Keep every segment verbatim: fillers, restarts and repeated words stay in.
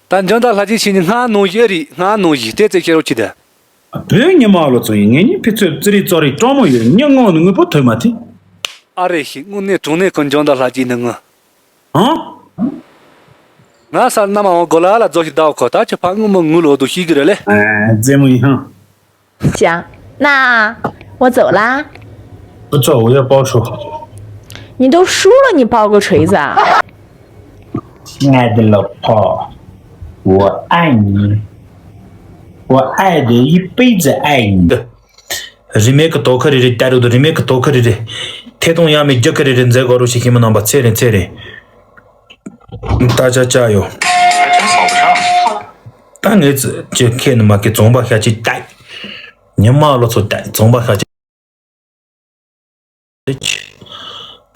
ད་འཇོན་ད་ལྷ་ཅིག་ཕྱིན་ནི་སྔ་ནོ་བཞི་རེད། སྔ་ནོ་བཞི་དེ་ཙེ་ཁྱེར་རོ་ཅི་ད། བོད་ཉི་མ་ལོ་ཚོ་ཡིན། ངེད་གཉིས་ཕི་ཚོད་ཙི་རི་ཙོ་རི་གྲོགས་མོ་ཡོད། ཉི་ངོ་ནི་དངོས་པོ་ཐོས་མ་ཐེ། ཨ་རེ་ཞིག་དངོས་གནས་དྲང་གནས་ཁོ་འཇོན་ད་ལྷ་ཅིག་ནི་ངོ་། ཧང་། ང་སར་ན་མ་འོང་གོ་ལ་ལ་ཛོ་ཞིག་ད་འོ་ཁོ་ད་ཆ་ཕ་དངོས་མོ་ངུ་ལོ་དུ་ཤི་གི་རེད་ལེ། ཨ་ཙེ་མོ་ཡིན་ཧང་། 讲，那我走啦。 不错，我要报仇。 你都输了，你报个锤子啊！ 亲爱的老婆，我爱你，我爱的一辈子爱你。 རིན་མེད་ཀྱི་དོ་ཁུར་རེ་རེ་བསྐྱལ་རོགས་དང་། རིན་མེད་ཀྱི་དོ་ཁུར་རེ་རེ། ཐད་གཏོང་ཡང་མེད་རྒྱུ་ཁུར་རེ་རེ་མཛད་དགོས་རོགས་ཞེས་ཁྱིམ་མི་རྣམ་པ་ཚེ་རིང་ཚེ་རིང་། ད་ཆ་ཆ་ཡོད། ད་ངས་ཅི་ཁྱེད་ནི་མ་ཁྱེད་བཙོང་པ་ཤ་ཅིག་བལྟ། ཉི་མ་ལོ་ཚོ་བལྟ། བཙོང་པ་ཤ་ཅིག་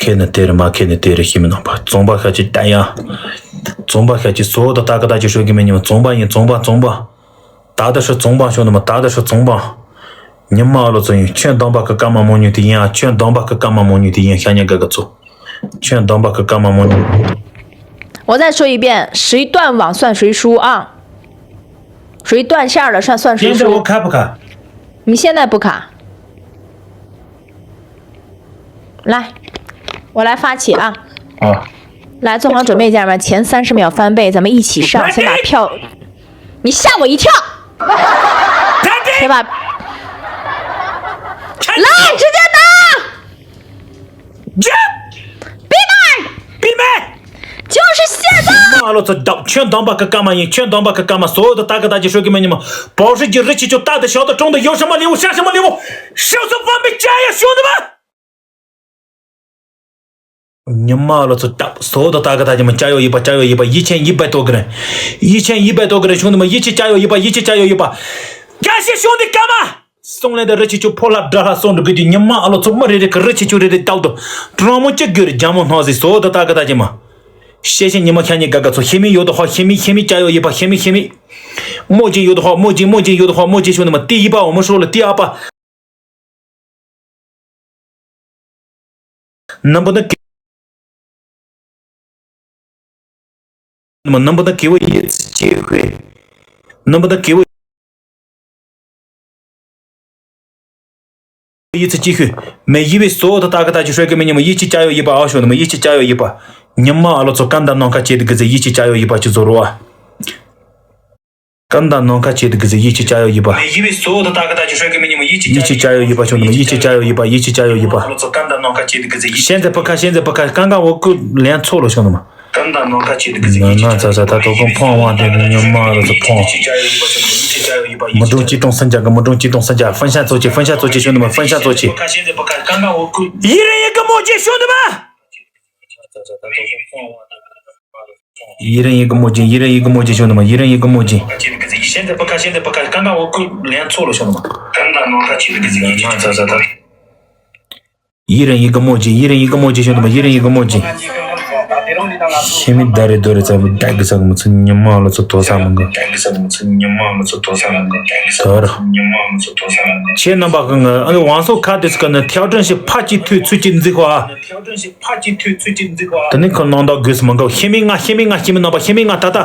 ཁྱེད་ནི་དེ་རེད་མ་ཁྱེད་ནི་དེ་རེད་ཁྱིམ་མི་རྣམ་པ། བཙོང་པ་ཤ་ཅིག་བལྟ་ཡ། བཙོང་པ་ཤ་ཅིག་བཟོ་ད་ལྟ་ཀ་ད་ཅི་ཤོད་ཀྱི་མེད། ཉི་མ་བཙོང་པ་ཡིན། བཙོང་པ་བཙོང་པ། ད་ད་ཧྲི་བཙོང་པ་ཤོད་ནི་མ། ད་ད་ཧྲི་བཙོང་པ། ཉི་མ་ཨ་ལོ་ཚོ་ཡིན། ཁྱོད་སྡོམ་པ་གི་སྐར་མ་མོ་ཉུ་དེ་ཡིན་ཨ། ཁྱོད་སྡོམ་པ་གི་སྐར་མ་མོ་ཉུ་དེ་ཡིན། ཤ་ཉེ་དགའ་གི་ཚོ། ཁྱོད་སྡོམ་པ་གི་སྐར་མ་མོ་ཉུ། 我再说一遍，谁断网算谁输啊！谁断线儿了算算谁输。 现在我卡不卡？ 你现在不卡。来，我来发起啊！ 啊。 来，做好准备，家人们，前三十秒翻倍，咱们一起上，先把票。你吓我一跳！先把，来，直接打！闭麦！闭麦！就是现在！ མ་ཨ་ལོ་ཚོ་བདག་ཁྱོད་སྡོམ་པ་གི་སྐར་མ་ཡིན། ཁྱོད་སྡོམ་པ་གི་སྐར་མ་བཟོ་ད་ལྟ་གི་ད་ཅི་ཤོད་ཀྱི་མེད། ཉི་མ་བོ་ཧྲི་གི་རི་ཆི་ཆོ་ད་ད་ཤོག་ད་གྲོང་ད་ཡོ་ཧྲི་མ་ལེ་བོ་ཤ་ཧྲི་མ་ལེ་བོ་ཤ་སོ་ཕམ་པའི་ཅ་ཡ་ཤོད་ནི་མ། ཉི་མ་ལོ་ཚོ་ད་བཟོ་ད་ལྟ་གི་ད་ཅི་མ་ཅ་ཡོ་ཡི་པ་ཅ་ཡོ་ཡི་པ་ཡི་ཆེན་ཡི་པ་ཏོ་གི་རེད། ཡི་ཆེན་ཡི་པ་ཏོ་གི་རེད་ཤོད་ནི་མ། ཡི་ཆི་ཅ་ཡོ་ཡི་པ་ཡི་ཆི་ཅ་ཡོ་ཡི་པ། རྒྱ་ཤེ་ཤོད་ནི་སྐར་མ། སོང་ལེ་ད་རི་ཆི་ཆུ་ཕོ་ལྷ་དགྲ་ལྷ་སོང་འགྲོ་གི་དུས་ཉི་མ་ཨ་ལོ་ཚོ་མི་རེ་རེ་གི་རི་ཆི་ཆུ་རེ་རེ་བཏགས་དུ་དྲང་མོ་གཅིག་གི་རི་རྒྱ་མོ་སྣང་ཟིག་བཟོ་ད་ལྟ་གི་ད་ཅི་མ། ཤེ་ཤེ་ཉི་མ་ཤ་ཉེ་དགའ་གི་ཚོ་ཤེ་མི་ཡོད་དོ་ཧོ། ཤེ་མི་ཤེ་མི་ཅ་ཡོ་ཡི་པ་ཤེ་མི་ཤེ་མི། མོ་ཅི་ཡོད་དོ་ཧོ། མོ་ཅི་མོ་ཅི་ཡོད་དོ་ཧོ། མོ་ཅི་ཤོད་ནི་མ་ཏི་ཡི་པ་འོ་མོ་ཧྲོ་ལ་ཏི་ཨ་པ། རྣམ་པ་ན་གི། རྣམ་པ་ན་གི་བ་ཡི་ཚི་ཅི་ཧུ། རྣམ་པ་ན་གི་བ་ཡི་ཚི་ཅི་ཧུ། མེ་ཡི་བི་སོ་ད་ད་གི་ད་ཅི་ཧྲོ་གི་མེ་ཉི་མ་ཡི་ཅི་ཅ་ཡོ་ཡི་པ་ཨ་ཤོད་ནི་མ་ཡི་ཅི་ཅ་ཡོ་ཡི་པ། ཉི་མ་ཨ་ལོ་ཚོ་ཀན་ད་ནང་ཁ་ཅེ་དི་གི་ཟེ་ཡི་ཅི་ཅ་ཡོ་ཡི་པ་ཅི་ཟོ་རོ་ཨ། ཀན་ད་ནང་ཁ་ཅེ་དི་གི་ཟེ་ཡི་ཅི་ཅ་ཡོ་ཡི་པ། མེ་ཡི་བི་སོ་ད་ད་གི་ད་ཅི་ཧྲོ་གི་མེ་ཉི་མ་ཡི་ཅི་ཅ་ཡོ་ཡི་པ་ཤོད་ནི་མ་ཡི་ཅི་ཅ་ཡོ་ཡི་པ་ཡི་ཅི་ཅ་ཡོ་ཡི་པ། ཤན་ཛེ་པ་ཁ་ཤན་ཛེ་པ་ཁ་ཀང་ཀང་འོ་ཀུ་ལན་ཚོ་ལོ་ཤོད་ནི་མ། ན་ཚ་ཚ་ད་དོ་ཀོ་ཕོང་བ་དེ་ཉི་མ་རུ་ཚོ་ཕོང་། མུ་ཀྲུང་ཅི་ཀྲུང་སན་ཅག་གི་མུ་ཀྲུང་ཅི་ཀྲུང་སན་ཅག་ཧྥན་ཤ་ཚོ་ཆེ་ཧྥན་ཤ་ཚོ་ཆེ་ཤོད་ནི་མ་ཧྥན་ཤ་ཚོ་ཆེ། ཡི་རེ་ཡི་གི་མོ་ཅི་ཤོད་ནི་མ། ཡི་རེ་ཡི་གི་མོ་ཅི་ཡི་རེ་ཡི་གི་མོ་ཅི་ཤོད་ནི་མ་ཡི་རེ་ཡི་གི་མོ་ཅི། ན་ཚ་ཚ་ད། ཡི་རེ་ཡི་གི་མོ་ཅི་ཡི་རེ་ཡི་གི་མོ་ཅི་ཤོད་ནི་མ་ཡི་རེ་ཡི་གི་མོ་ཅི། ཤི་མི་ད་རེ་དོ་རེ་ཚ་བུ་ད་གི་ཚ་གི་མི་ཚུ་ཉི་མ་ལོ་ཚོ་དོ་ས་མི་གི། དོ་ར། ཁྱེད་རྣམ་པ་གི་ང་ཨ་ནི་ཝང་སོ་ཁ་དེ་ཚུ་ག་ནི་ཐེའོ་ཀྲན་ཞིག་ཕ་ཅི་ཐུ་ཚུ་ཅི་འཛི་ཁོ་ཨ། ད་ནི་ཁོ་ནང་ད་གོས་སུ་མི་གི། ཤི་མི་ང་ཤི་མི་ང་ཤི་མི་རྣམ་པ་ཤི་མི་ང་ད་ལྟ་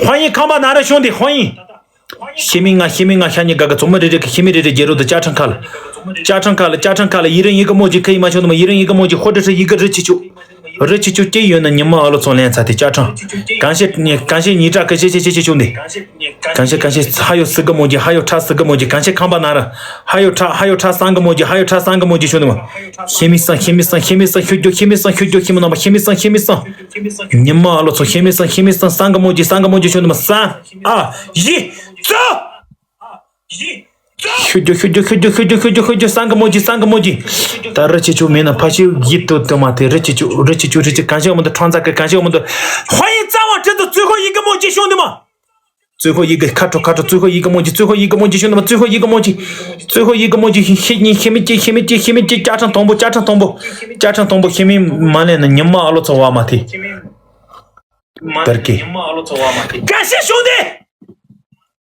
ཧོ་ཡིན་ཁང་པ་ན་ར་ཤོང་དེ་ཧོ་ཡིན། ཤི་མི་ང་ཤི་མི་ང་ཤ་ཉེ་དགའ་གི་ཚོ་མི་རེ་རེ་གི་ཤི་མི་རེ་རེ་རྒྱལ་རོ་དུ་ཅ་ཁྲང་ཁ་ལ། ཅ་ཁྲང་ཁ་ལ་ཅ་ཁྲང་ཁ་ལ་ཡི་རེ་ཡི་གི་མོ་ཅི་ཁ་ཡི་མ་ཆོད་ནི་མ་ཡི་རེ་ཡི་གི་མོ་ཅི་ཧོ་ཏྲི་ཧྲི་ཡི་གི་རི་ཆི་ཆུ། རི་ཆི་ཆུ་ཅི་ཡོད་ན་ཉི་མ་ཨ་ལོ་ཚོ་ལན་ཚ་དེ་ཅ་ཁྲང་། གང་ཤེ་གང་ཤེ་ཉི་ཏྲ་ཁ་ཤེ་ཤེ་ཤེ་ཤེ་ཆུང་དེ། གང་ཤེ་གང་ཤེ་ཧ་ཡོ་སི་གི་མོ་ཅི་ཧ་ཡོ་ཁྲ་སི་གི་མོ་ཅི་གང་ཤེ་ཁང་པ་ན་ར། ཧ་ཡོ་ཁྲ་ཧ་ཡོ་ཁྲ་སང་གི་མོ་ཅི་ཧ་ཡོ་ཁྲ་སང་གི་མོ་ཅི་ཤོད་ནི་མ། ཤི་མི་སང་ཤི་མི་སང་ཤི་མི་སང་ཤུ་རྒྱོ་ཤི་མི་སང་ཤུ་རྒྱོ་ཤི་མི་ནང་པ་ཤི་མི་སང་ཤི་མི་སང་། ཉི་མ་ཨ་ལོ་ཚོ་ཤི་མི་སང་ཤི་མི་སང་སང་གི་མོ་ཅི་སང་གི་མོ་ཅི་ཤོད་ནི་མ་སང་། ཨ། ཡི། ཙོ། ཤུ་རྒྱོ་ཤུ་རྒྱོ་ཤུ་རྒྱོ་ཤུ་རྒྱོ་ཤུ་རྒྱོ་སང་གི་མོ་ཅི་སང་གི་མོ་ཅི། ད་རི་ཆི་ཆུ་མེད་ན་ཕ་ཤི་ཡི་ཏོ་ཏོ་མ་དེ་རི་ཆི་ཆུ་རི་ཆི་ཆུ་རི་ཆི་གང་ཤེ་མོ་ཏོ་ཁྲང་ཚ་གི་གང་ཤེ་མོ་ཏོ། ཧོ་ཡི་ཙ་བ་ཏྲི་ཏོ་ཙུ་ཁོ་ཡི་གི་མོ་ཅི་ཤོང་དི་མ། ཙུ་ཁོ་ཡི་གི་ཁ་ཁྲོ་ཁ་ཁྲོ་ཙུ་ཁོ་ཡི་གི་མོ་ཅི་ཙུ་ཁོ་ཡི་གི་མོ་ཅི་ཤོང་དི་མ་ཙུ་ཁོ་ཡི་གི་མོ་ཅི། ཙུ་ཁོ་ཡི་གི་མོ་ཅི་ཤི་ཉི་ཤི་མི་ཅི་ཤི་མི་ཅི་ཤི་མི་ཅི་ཅ་ཁྲང་དང་པོ་ཅ་ཁྲང་དང་པོ། ཅ་ཁྲང་དང་པོ་ཤི་མི་མ་ལེན་ན་ཉི་མ་ཨ་ལོ་ཚོ་བ་མ་ཐི། བར་གི། ག་ཤེ་ཤོང་དི།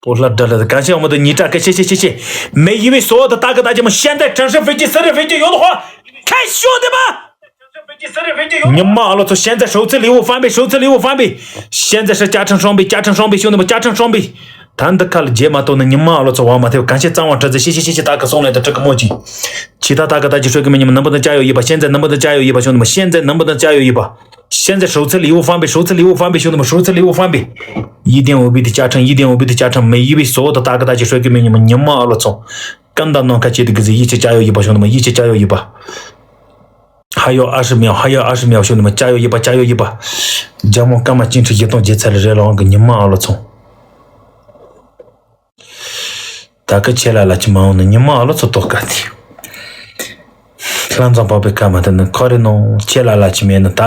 པོ་ལྷ་དགྲ་ལ་གང་ཤེ་འོ་མོ་དུ་ཉི་ཏྲ་ཀ་ཤེ་ཤེ་ཤེ་ཤེ། མེ་ཡི་བི་སོ་དུ་ཏ་ཀ་ཏ་ཅི་མོ་ཤན་ཏེ་དྲང་ཤེ་ཕི་ཅི་སི་རི་ཕི་ཅི་ཡོད་ཧོ། ཁ་ཤོ་དེ་མ། ཉི་མ་ཨ་ལོ་ཚོ། 现在首次礼物翻倍，首次礼物翻倍。 现在是加成双倍，加成双倍，兄弟们，加成双倍。 ད་འདི་ཁ་ལ་རྗེས་མ་གཏོགས་ནི་ཉི་མ་ཨ་ལོ་ཚོ་དབང་མ་ཐེབས། 感谢张望哲子，谢谢谢谢大哥送来的这个墨镜。 其他大哥大姐说给没你们能不能加油一把？现在能不能加油一把，兄弟们？现在能不能加油一把？ 现在首次礼物翻倍，首次礼物翻倍，兄弟们，首次礼物翻倍。 一点五倍的加成，一点五倍的加成，每一位所有的大哥大姐说给没你们，ཉི་མ་ཨ་ལོ་ཚོ། 干到弄开机的给自己一起加油一把，兄弟们，一起加油一把。 还有二十秒，还有二十秒，兄弟们，加油一把，加油一把！ ཇོ་མོ་སྐར་མ་བཅུ་ཕྲག་བཞི་སྟོང་བརྗེ་ཚར་རེད་ལོང་གི་ཉི་མ་ཨ་ལོ་ཚོ། ད་གི་ཁྱེད་ལ་ལ་ཅི་མ་འོང་ནི་ཉི་མ་ཨ་ལོ་ཚོ་ཏོག་དཀའ་ཐི། ལྷ་མཛངས་པགས་པའི་སྐར་མ་དེ་ནི་ཁོ་རེ་ནོ། ཁྱེད་ལ་ལ་ཅི་མེད་ནི་ད།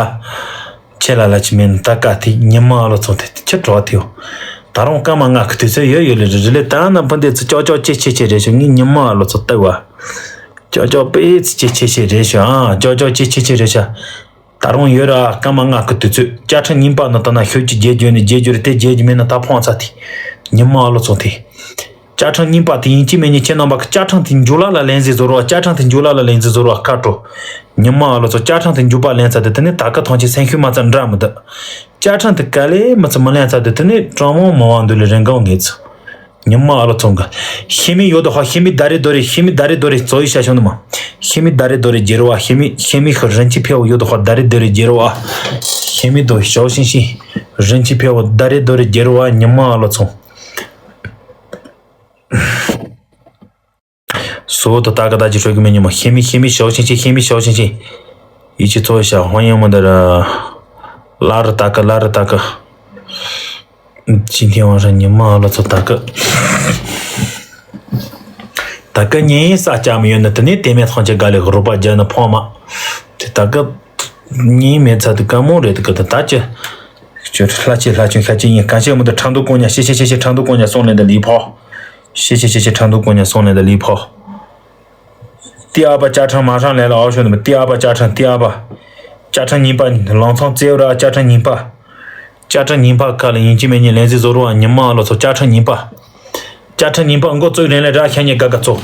ཁྱེད་ལ་ལ་ཅི་མེད་ནི་ད་དཀའ་ཐི། ཉི་མ་ཨ་ལོ་ཚོ་དེ་ཁྱེད་གྲོགས་ཐིའོ། ད་རུང་སྐར་མ་ལྔ་གི་དུས་ཚོད་ཡོད་ཡོད་ལེ་རེ་རེ་ལེ། ད་ན་ཕུ་འདེ་ཚི་ཅོག་ཅོག་ཅེ་ཆེ་ཆེ་རེ་ཞོ་ངི་ཉི་མ་ཨ་ལོ་ཚོ་ལྟ་བ། ཅོག་ཅོག་པེ་ཚི་ཅེ་ཆེ་ཆེ་རེ་ཞོ་ཨ། ཅོག་ཅོག་ཅེ་ཆེ་ཆེ་རེ་ཤ། ད་རུང་ཡོད་ར་སྐར་མ་ལྔ་གི་དུས་ཚོད། བཅའ་ཁྲིམས་རྙིང་པ་ནི་ད་ན་ཤོད་ཀྱི་རྗེས་རྒྱུ་ནི་རྗེས་རྒྱུ་རེད་དེ། རྗེས་རྒྱུ་མེད་ན་ད་ཕོང་ཚ་དེ། ཉི་མ་ཨ་ལོ་ཚོ་དེ། བཅའ་ཁྲིམས་རྙིང་པ་དེ་ཡིན་གཅིག་མིན་གཉིས་ཁྱེད་རྣམ་པ་གི་བཅའ་ཁྲིམས་དེ་འཇུ་ལ་ལ་ལེན་ཟིག་བཟོ་རོགས། བཅའ་ཁྲིམས་དེ་འཇུ་ལ་ལ་ལེན་ཟིག་བཟོ་རོགས། ཁ་དྲོ། ཉི་མ་ཨ་ལོ་ཚོ། བཅའ་ཁྲིམས་དེ་འཇུ་པ་ལེན་ཚ་དེ་དེ་ནི་ད་ག་ཐང་ཆེ་སེམས་ཤུགས་མ་ཚ་འདྲ་མི་འདུག། བཅའ་ཁྲིམས་དེ་ག་ལེ་མི་ཚ་མི་ལེན་ཚ་དེ་དེ་ནི་གྲང་མོ་མི་དབང་འདུག་ལེ་རིན་གོང་ངེས་ཚོ། ཉི་མ་ཨ་ལོ་ཚོང་གི། ཤི་མི་ཡོད་དོ་ཧ། ཤི་མི་ད་རེ་དོ་རེ། ཤི་མི་ད་རེ་དོ་རེ་ཚོ་ཡི་ཤ་ཤོང་དུ་མ། ཤི་མི་ད་རེ་དོ་རེ་རྒྱལ་བ། ཤི་མི་ཤི་མི་ཧི་རིན་ཆེ་ཕེ་བོ་ཡོད་དོ་ཧ། ད་རེ་དོ་རེ་རྒྱལ་བ། ཤི་མི་དོ་ཤའོ་ཤིང་ཤིང་། རིན་ཆེ་ཕེ་བོ་ད་རེ་དོ་རེ་རྒྱལ་བ། ཉི་མ་ཨ་ལོ་ཚོང་། སོ་དོ་ད་ག་ད་ཅི་ཧྲོ་གི་མི་ཉི་མ། ཤི་མི་ཤི་མི་ཤའོ་ཤིང་ཤིང་། ཤི་མི་ཤའོ་ཤིང་ཤིང་། ཡི་ཆི་ཚོ་ཤ་ཧོ་ཡང་མ་ད་ར། ལ་ར་ད་ག་ལ་ར་ད་ག། ཅི་ཐེ་ཝང་རང་ཉི་མ་ཨ་ལོ་ཚོ་ད་ག། ད་ག་ཉིན་ས་ལྕགས་མི་ཡོད་ན་དེ་ནས་དེ་མེད་ཐང་ཆེ་ག་ལེ་རོ་པ་རྒྱ་ནི་ཕོ་མ། དེ་ད་ག་ཉིན་མེད་ཚ་དེ་ག་མོ་རེད་དེ་ག་ད་ད་ཅི། ཁྱོད་ལྷ་ཆེ་ལྷ་ཆུང་ཤ་ཆེ་ཡིན་གང་ཆེ་མི་འདུག། ཁྲང་དུ་ཀོ་ཉ་ཤེ་ཤེ་ཤེ་ཤེ་ཁྲང་དུ་ཀོ་ཉ་སོང་ལེ་འདི་ལི་ཕོ། ཤེ་ཤེ་ཤེ་ཤེ་ཁྲང་དུ་ཀོ་ཉ་སོང་ལེ་འདི་ལི་ཕོ། ཏི་ཨ་པ་བཅའ་ཁྲིམས་མ་ཧྲང་ལས་ལ་ཨོ་ཤོ་ནི་མི་ཏི་ཨ་པ་བཅའ་ཁྲིམས་ཏི་ཨ་པ། བཅའ་ཁྲིམས་རྙིང་པ་ལང་ཚང་རྩེའུ་ར་བཅའ་ཁྲིམས་རྙིང་པ། བཅའ་ཁྲིམས་རྙིང་པ་ཁ་ལ་ཡིན་གཅིག་མིན་གཉིས་ལེན་ཟིག་བཟོ་རོགས་ཨ། ཉི་མ་ཨ་ལོ་ཚོ་བཅའ་ཁྲིམས་རྙིང་པ། བཅའ་ཁྲིམས་རྙིང་པ་མགོ་བཙུགས་རན་ལས་ར་ཤ་ཉེ་དགའ་དགའ་ཚོ།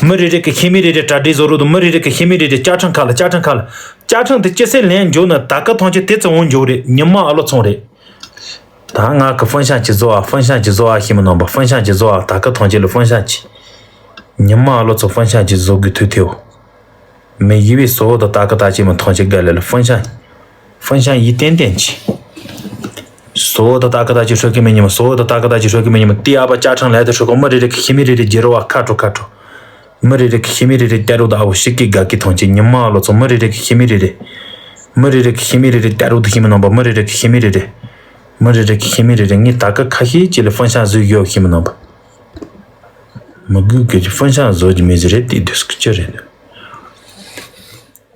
མི་རེ་རེ་གི་ཤི་མི་རེ་རེ་གྲ་སྒྲིག་བཟོ་རོགས་དུ། མི་རེ་རེ་གི་ཤི་མི་རེ་རེ་བཅའ་ཁྲིམས་ཁ་ལ་བཅའ་ཁྲིམས་ཁ་ལ། བཅའ་ཁྲིམས་དེ་ཅི་སེ་ལེན་འཇོག་ན་ད་ག་ཐང་ཆེ་དེ་ཙི་འོང་འཇོག་རེད། ཉི་མ་ཨ་ལོ་ཚོང་རེད། ད་ང་གི་ཧྥུན་ཤང་ཅི་བཟོ་ཨ། ཧྥུན་ཤང་ཅི་བཟོ་ཨ་ཤི་མི་ནང་པ། ཧྥུན་ཤང་ཅི་བཟོ་ཨ། ད་ག་ཐང་ཆེ་ལ་ཧྥུན་ཤང་ཅི། ཉི་མ་ཨ་ལོ་ཚོ་ཧྥུན་ཤང་ཅི་བཟོ་དགོས་ཐུག་ཐེའོ། མི་ཡི་བའི་སོ་བོ་དང་ད་ག་ད་ཅི་མི་ཐང་ཆེ་ག་ལེ་ལ་ཧྥུན་ཤང་། ཧྥུན་ཤང་ཡི་ཏན་ཏན་ཅི། སོ་བོ་དང་ད་ག་ད་ཅི་ཧྲོ་གི་མི་ཉི་མ། སོ་བོ་དང་ད་ག་ད་ཅི་ཧྲོ་གི་མི་ཉི་མ། ཏི་ཨ་པ་བཅའ་ཁྲིམས་ལས་དུ་ཧྲོ་གོ། མི་རེ་རེ་གི་ཤི་མི་རེ་རེ་རྒྱལ་རོ་བ་ཁ་དྲོ་ཁ་དྲོ། མི་རེ་རེ་གི་ཤི་མི་རེ་རེ་བསྐྱར་རོ་ད་ཨ་བོ་ཤི་ཀི་དགའ་ཀི་ཐང་ཆེ། ཉི་མ་ཨ་ལོ་ཚོ་མི་རེ་རེ་གི་ཤི་མི་རེ་རེ། མི་རེ་རེ་གི་ཤི་མི་རེ་རེ་བསྐྱར་རོ་ད་ཤི་མི་ནང་པ། མི་རེ་རེ་གི་ཤི་མི་རེ་རེ། མི་རེ་རེ་གི་ཤི་མི་རེ་རེ་ངས་ད་ག་ཁ་ཤས་ཅིག་ལ་ཧྥུན་ཤང་བཟོས་ཡོད་ཤི་མི་ནང་པ། མི་དགོས་གི་ཧྥུན་ཤང་བཟོ་གི་མེད་ཟེར་རེད་དེ་དུས་སུ་ཅི་རེད།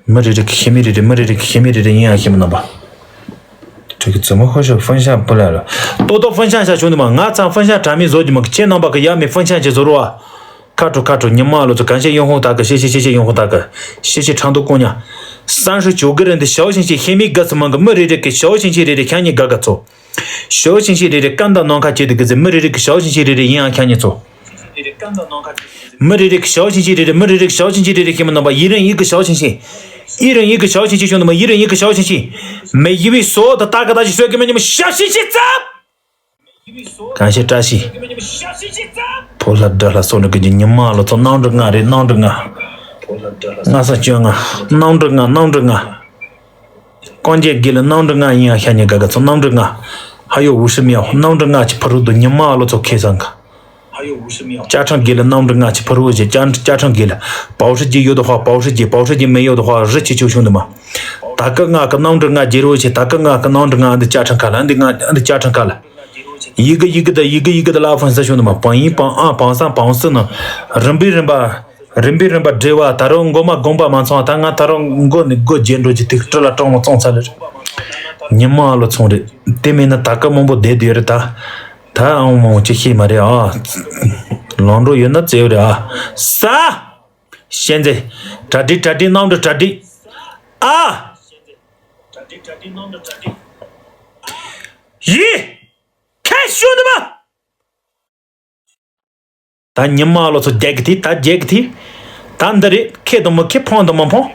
མི་རེ་རེ་གི་ཤི་མི་རེ་རེ། མི་རེ་རེ་གི་ཤི་མི་རེ་རེ་ཡིན་ཡང་ཤི་མི་ནང་པ། ཁྱོད་ཀྱི་བཙུན་མོ་ཧོ་ཤོ་ཧྥུན་ཤང་པུ་ལ་ལ། ཏོ་ཏོ་ཧྥུན་ཤང་ཤ་ཆུང་དུ་མ་ང་ཚང་ཧྥུན་ཤང་དྲ་མི་བཟོ་གི་མ་གི་ཁྱེད་ནང་པ་གི་ཡ་མི་ཧྥུན་ཤང་ཅི་བཟོ་རོ་ཨ། ཁ་དྲོ་ཁ་དྲོ་ཉི་མ་ལོ་ཚོ་གང་བྱས་ཡོང་ཧོང་ད་གི་ཤེ་ཤེ་ཤེ་ཤེ་ཡོང་ཧོང་ད་གི་ཤེ་ཤེ་ཁྲང་དུ་ཀོ་ཉ། སང་ཧྲི་ཇོ་གི་རེད་འདི་ཤའོ་ཤིང་ཤིང་ཤེ་མི་དགའ་སི་མང་གི་མི་རེ་རེ་གི་ཤའོ་ཤིང་ཤིང་རེ་རེ་ཁྱང་ཉི་དགའ་དགའ་ཚོ། ཤའོ་ཤིང་ཤིང་རེ་རེ་ཀན་ད་ནང་ཁ་བྱེད་དུ་གི་ཟི་མི་རེ་རེ་གི་ཤའོ་ཤིང་ཤིང་རེ་རེ་ཡིན་ཨ་ཁྱང་ཉི་ཚོ། མི་རེ་རེ་གི་ཤའོ་ཤིང་ཤིང་རེ་རེ། མི་རེ་རེ་གི་ཤའོ་ཤིང་ཤིང་རེ་རེ་ཤི་མི་ནང་པ་ཡི་རང་ཡི་གི་ཤའོ་ཤིང་ཤིང་། ཡི་རང་ཡི་གི་ཤའོ་ཤིང་ཤིང་ཤོང་ནི་མ་ཡི་རང་ཡི་གི་ཤའོ་ཤིང་ཤིང་། མེ་ཡི་བའི་སོ་ད་ད་ག་ད་ཞིག་སོ་གི་མི་ཉི་མ་ཤའོ་ཤིང་ཤིང་ཙབ། གང་ཤེས་བཀྲ་ཤིས། ཕོ་ལྷ་དགྲ་ལྷ་སོགས་ནི་ཀུན་གྱི་ཉི་མ་ལོ་ཚོ་གནམ་གྲུ་ལྔ་རེད། གནམ་གྲུ་ལྔ། ལྔ་ས་བཅོ་ལྔ། གནམ་གྲུ་ལྔ། གནམ་གྲུ་ལྔ། ཀོང་ཇེ་དགེ་ལ་གནམ་གྲུ་ལྔ་ཡིན་ཡང་ཤ་ཉེ་དགའ་དགའ་ཚོ་གནམ་གྲུ་ལྔ། ཧ་ཡོ་ཝུ་ཧྲི་མིའོ་གནམ་གྲུ་ལྔ་ཆི་ཕ་རུ་དུ་ཉི་མ་ལོ་ཚོ་ཁེ་སང་ག། བཅའ་ཁྲིམས་དགེ་ལ་གནམ་གྲུ་ལྔ་ཆི་ཕ་རུ་ཆེ་བཅའ་བཅའ་ཁྲིམས་དགེ་ལ། པའོ་ཧྲི་ཇི་ཡོད་དོ་ཧ། པའོ་ཧྲི་ཇི། པའོ་ཧྲི་ཇི་མེ་ཡོད་དོ་ཧ། རི་ཆི་ཆུ་ཆུང་དུ་མ། ད་ཀ་ང་གི་གནམ་གྲུ་ལྔ་རྒྱལ་རོ་ཆེ། ད་ཀ་ང་གི་གནམ་གྲུ་ལྔ་འདི་བཅའ་ཁྲིམས་ཁ་ལ། འདི་ང་འདི་བཅའ་ཁྲིམས་ཁ་ལ། ཡི་གེ་ཡི་གེ་ད་ཡི་གེ་ཡི་གེ་ད་ལ་ཧྥན་ས་ཤོ་ནི་མ། པང་ཡིན་པང་ཨང་པང་སང་པང་སི་ནི། རིམ་པས་རིམ་པ། རིམ་པས་རིམ་པ་འབྲེལ་བ། ད་རུང་མགོ་མ་དགོངས་པ་མ་ཚང་བ། ད་ང་ད་རུང་མགོ་ནི་མགོ་རྒྱན་འགྲོ་གྱི་ཐིག་སྤྲུལ་ལ་སྤྲང་མོ་བཙོང་ཚར་ལེ་རེད། ཉི་མ་ཨ་ལོ་ཚོང་རེད། དེ་མིན་ན་ད་ཀ་མང་པོ་བསྡད་དུས་རེད་ད། ད་ཨང་མང་ཅི་ཤེས་མ་རེད་ཨ། ལང་འགྲོ་ཡོད་ན་བཙལ་རེད་ཨ། ས། ཤན་ཛེ། གྲ་སྒྲིག་གྲ་སྒྲིག་གནམ་གྲུ་གྲ་སྒྲིག་ཨ། ཡི། ཁ་ཤོ་ནི་མ། ད་ཉི་མ་ལོ་ཚོ་རྒྱལ་གི་ཐི་ད་རྒྱལ་གི་ཐི། ད་འདི་རེད་ཁེ་དང་མི་ཁེ་ཕོང་དང་མི་ཕོང་།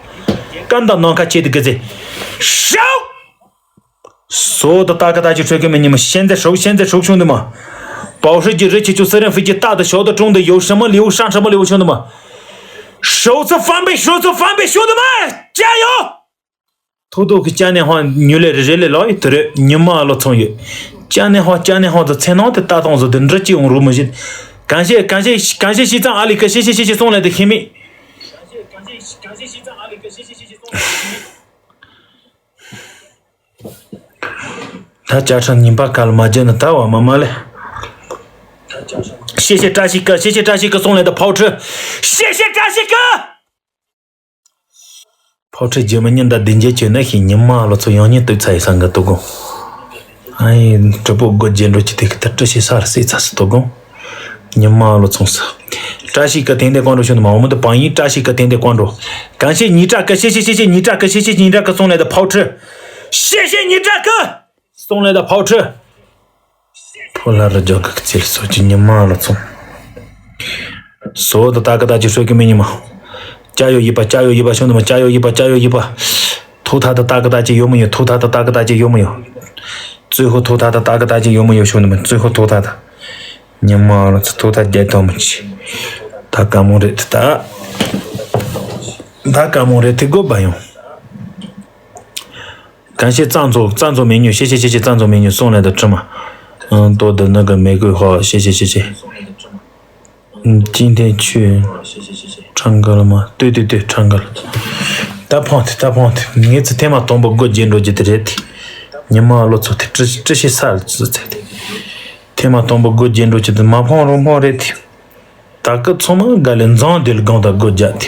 干的难看，切的个子。烧！所有的大哥大姐，吹给没你们现在熟，现在熟兄弟们，保时捷、热气球、私人飞机，大的、小的、中的，有什么礼物上什么礼物，兄弟们，首次翻倍，首次翻倍，兄弟们，加油！ ཐོག་ཐོག་གི་ཅ་ནེ་ཧོང་ཉུ་ལེ་རེ་རེ་ལེ་ལོ་ཡི་དུ་རེ་ཉི་མ་ལོ་ཚོང་ཡོད། ཅ་ནེ་ཧོང་ཅ་ནེ་ཧོང་དུ་ཚེ་ནང་དུ་ལྟ་སྟངས་བཟོ་དུ་འདྲི་ཅི་ཡོང་རུ་མི་བཞིན། གང་བཤད་གང་བཤད་གང་བཤད་ཤི་ཙང་ཨ་ལི་ཀ་ཤི་ཤི་ཤི་ཤི་སོང་ལེ་དུ་ཤི་མི། ད་ཅ་ཁྲ་ཉིན་པ་གལ་མ་བརྗེད་ན་ད་བ་མ་མ་ལེ། ཤི་ཤི་བཀྲ་ཤིས་ཀ་ཤི་ཤི་བཀྲ་ཤིས་ཀ་སོང་ལེ་དུ་ཕོ་ཁྲི། ཤི་ཤི་བཀྲ་ཤིས་ཀ་ཕོ་ཁྲི་རྗེས་མ་ཉིན་ད་བདུན་བརྒྱད་བྱས་ན་ཤི་ཉི་མ་ལོ་ཚོ་ཡང་ཉིན་སྟོད་ཚ་ཡི་སང་གི་དུ་དགོང་། ཨ་ཡི་གྲུ་པོ་སྒོ་རྒྱན་འགྲོ་ཅི་དེ་གི་ད་བཀྲ་ཤིས་ས་ར་སེ་ཚ་སི་དུ་དགོང་། ཉི་མ་ལོ་ཚོང་ས། བཀྲ་ཤིས་ཀ་དེང་དེ་ཀོང་འགྲོ་ཤོ་ནི་མ་འོ་མོ་དུ་བང་ཡིན་བཀྲ་ཤིས་ཀ་དེང་དེ་ཀོང་འགྲོ། གང་ཤེས་ཉི་བཀྲ་ཀ་ཤེས་ཤེས་ཤེས་ཤེས་ཉི་བཀྲ་ཀ་ཤེས་ཤེས་ཉི་བཀྲ་ཀ་སོང་ལེ་ད་ཕོ་ཁྲི། ཤེས་ཤེས་ཉི་བཀྲ་ཀ་སོང་ལེ་ད་ཕོ་ཁྲི། ཕོ་ལ་རུ་ལྗོངས་ཀྱི་རྩིས་སོ་ཅི་ཉི་མ་ལོ་ཚོང་། སོ་དུ་ཏ་ཀི་ཏ་ཅི་ཧྲོ་ཀི་མི་ཉི་མ། ཅ་ཡོ་ཡི་པ་ཅ་ཡོ་ཡི་པ་ཤོ་ནི་མ་ཅ་ཡོ་ཡི་པ་ཅ་ཡོ་ཡི་པ། ཐུག་ཐ་དུ་ཏ་ཀི་ཏ་ཅི་ཡོ་མི་ཡོ་ཐུག་ཐ་དུ་ཏ་ཀི་ཏ་ཅི་ཡོ་མི་ཡོ། ཙུ་ཧོ་ཐུག་ཐ་དུ་ཏ་ཀི་ཏ་ཅི་ཡོ་མི་ཡོ་ཤོ་ནི་མ་ཙུ་ཧོ་ཐུག་ཐ་དུ། ཉི་མ་ལོ་ཚོ་ཐུག་ཐ་རྒྱལ་དོ་མི་ཆི། ད་ཀ་མོ་རེད་དུ་ད། ད་ཀ་མོ་རེད་དུ་དགོ་བ་ཡོང་། གང་ཤེས་རྩ་འཛོ་རྩ་འཛོ་མེ་ཉུ་ཤེ་ཤེ་ཤེ་ཤེ་རྩ་འཛོ་མེ་ཉུ་སོང་ལེ་དུ་ཁྲི་མ། ཏོ་དུ་ནི་གི་མེ་གོས་ཧོ་ཤེ་ཤེ་ཤེ་ཤེ། ཅིན་ཐེ་ཆུ། ཁྲང་ག་ལ་མ་ཏུ་ཏུ་ཏུ་ཁྲང་ག་ལ། ད་ཕོང་ཐི་ད་ཕོང་ཐི་ངེད་ཚོ་ཐེངས་མ་དང་པོ་སྒོ་འབྱེད་འགྲོ་རྒྱུ་དེ་རེད་དེ། ཉི་མ་ལོ་ཚོ་དེ་ཀྲི་ཀྲི་ཤི་ས་ལ་ཙི་ཚེ་དེ། ཐེངས་མ་དང་པོ་སྒོ་འབྱེད་འགྲོ་རྒྱུ་དེ་མ་ཕོང་རུང་ཕོང་རེད་དེ། ད་སྐུ་ཚང་མ་ག་ལེ་འཛང་དེ་ལ་སྒང་དང་སྒོ་རྒྱག་དེ།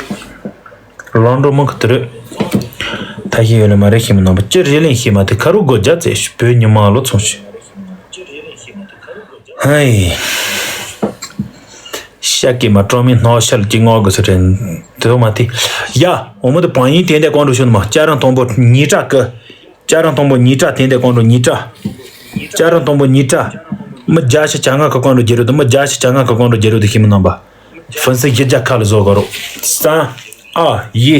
ལང་འགྲོ་མི་གི་དེ་རེད། ད་ཤེས་ཡོད་ལ་མ་རེད་ཤེས་མི་རྣམ་པ་ཅི་རེད་ལེན་ཤེས་མ་དེ་ཁ་རུ་སྒོ་རྒྱག་ཙེ་བོད་ཉི་མ་ལོ་ཚོང་ཤི། ཧའི། ཤ་ཀི་མ་ཀྲོ་མི་སྣོ་ཤལ་གྱི་ངོ་གི་སུ་དྲན་དེ་མ་དེ། ཡ། འོ་མོ་དེ་བང་ཡིན་དེ་འདྲ་ཀོང་འགྲོ་ཤོད་མ་ཅ་རང་དང་པོ་ཉི་ཀྲ་ཀི། ཅ་རང་དང་པོ་ཉི་ཀྲ་དེ་འདྲ་ཀོང་འགྲོ་ཉི་ཀྲ། ཅ་རང་དང་པོ་ཉི་ཀྲ། མི་བརྒྱ་ཆ་བྱ་ང་གི་ཀོང་འགྲོ་རྒྱལ་རོ་དེ་མི་བརྒྱ་ཆ་བྱ་ང་གི་ཀོང་འགྲོ་རྒྱལ་རོ་དེ་ཤི་མི་རྣམ་པ། ཧྥན་སི་ཡི་རྒྱ་ཁ་ལ་བཟོ་ག་རོ། སང་། ཨ་ཡི།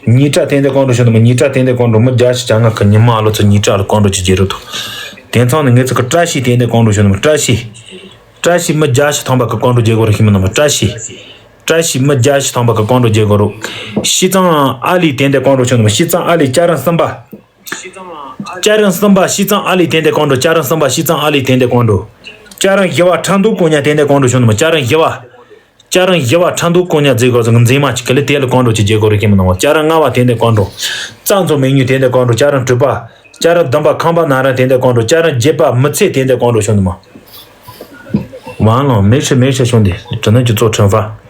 ཉི་ཀྲ་དེ་འདྲ་ཀོང་འགྲོ་ཤོད་མ་ཉི་ཀྲ་དེ་འདྲ་ཀོང་འགྲོ་མི་བརྒྱ་ཆ་བྱ་ང་གི་ཉི་མ་ལོ་ཚོ་ཉི་ཀྲ་ལ་ཀོང་འགྲོ་ཅི་རྒྱལ་རོ་དོ། དེ་ཚང་ནི་ངེད་ཚོ་གི་བཀྲ་ཤིས་དེ་འདྲ་ཀོང་འགྲོ་ཤོད་མ་བཀྲ་ཤིས། བཀྲ་ཤིས་མི་བརྒྱ་ཆ་ཐམ་པ་གི་ཀོང་འགྲོ་རྒྱལ་གོ་ར་ཤི་མི་རྣམ་པ་བཀྲ་ཤིས། བཀྲ་ཤིས་མི་བརྒྱ་ཆ་ཐམ་པ་གི་ཀོང་འགྲོ་རྒྱལ་གོ་རུ། ཤི་ཙང་ཨ་ལི་དེ་འདྲ་ཀོང་འགྲོ་ཆོད་ནམ་ཤི་ཙང་ཨ་ལི་ཅ་རང་གསུམ་པ། ཅ་རང་གསུམ་པ་ཤི་ཙང་ཨ་ལི་དེ་འདྲ་ཀོང་འགྲོ་ཅ་རང་གསུམ་པ་ཤི་ཙང་ཨ་ལི་དེ་འདྲ་ཀོང་འགྲོ། ཅ་རང་བཞི་བ་ཁྲ་འདུག་ཀོང་ཉ་དེ་འདྲ་ཀོང་འགྲོ་ཆོད་ནམ་ཅ་རང་བཞི་བ། ཅ་རང་བཞི་བ་ཁྲ་འདུག་ཀོང་ཉ་རྫི་གོ་ཟང་འཛིན་མ་ཅི་ག་ལི་དེ་ལ་ཀོང་འགྲོ་ཅི་རྒྱལ་གོ་རུ་ཤི་མི་ནམ་ཅ་རང་ལྔ་བ་དེ་འདྲ་ཀོང་འགྲོ། རྩ་འཛོ་མེ་ཉུ་དེ་འདྲ་ཀོང་འགྲོ་ཅ་རང་དྲུག་པ། ཅ་རང་བདུན་པ་ཁང་པ་ན་ར་དེ་འདྲ་ཀོང་འགྲོ་ཅ་རང་བརྒྱད་པ་མི་ཚེ་དེ་འདྲ་ཀོང་འགྲོ་ཆོད་ནམ། ཝང་ལོང་མེ་ཤི་མེ་ཤི་ཤོང་དེ་དྲི་ན་ཅི་ཙོ་ཁྲེན་ཧྥ།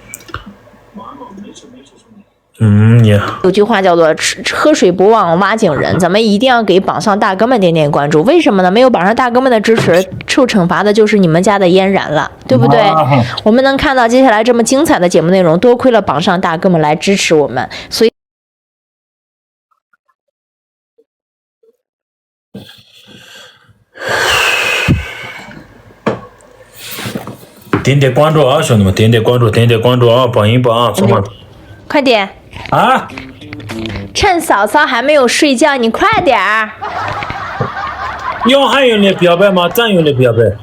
ཨུམ་ཡ།有句话叫做“吃喝水不忘挖井人”，咱们一定要给榜上大哥们点点关注。为什么呢？没有榜上大哥们的支持，受惩罚的就是你们家的嫣然了，对不对？我们能看到接下来这么精彩的节目内容，多亏了榜上大哥们来支持我们，所以。 དེ་འདྲ་ཀོང་འགྲོ་ཨ་ཤོ་ནམ་དེ་འདྲ་ཀོང་འགྲོ་དེ་འདྲ་ཀོང་འགྲོ་ཨ་བ་ཡིན་པ་ཨ་ཚང་མ། 快点。啊？趁嫂嫂还没有睡觉，你快点儿。用汉语来表白吗？藏语来表白？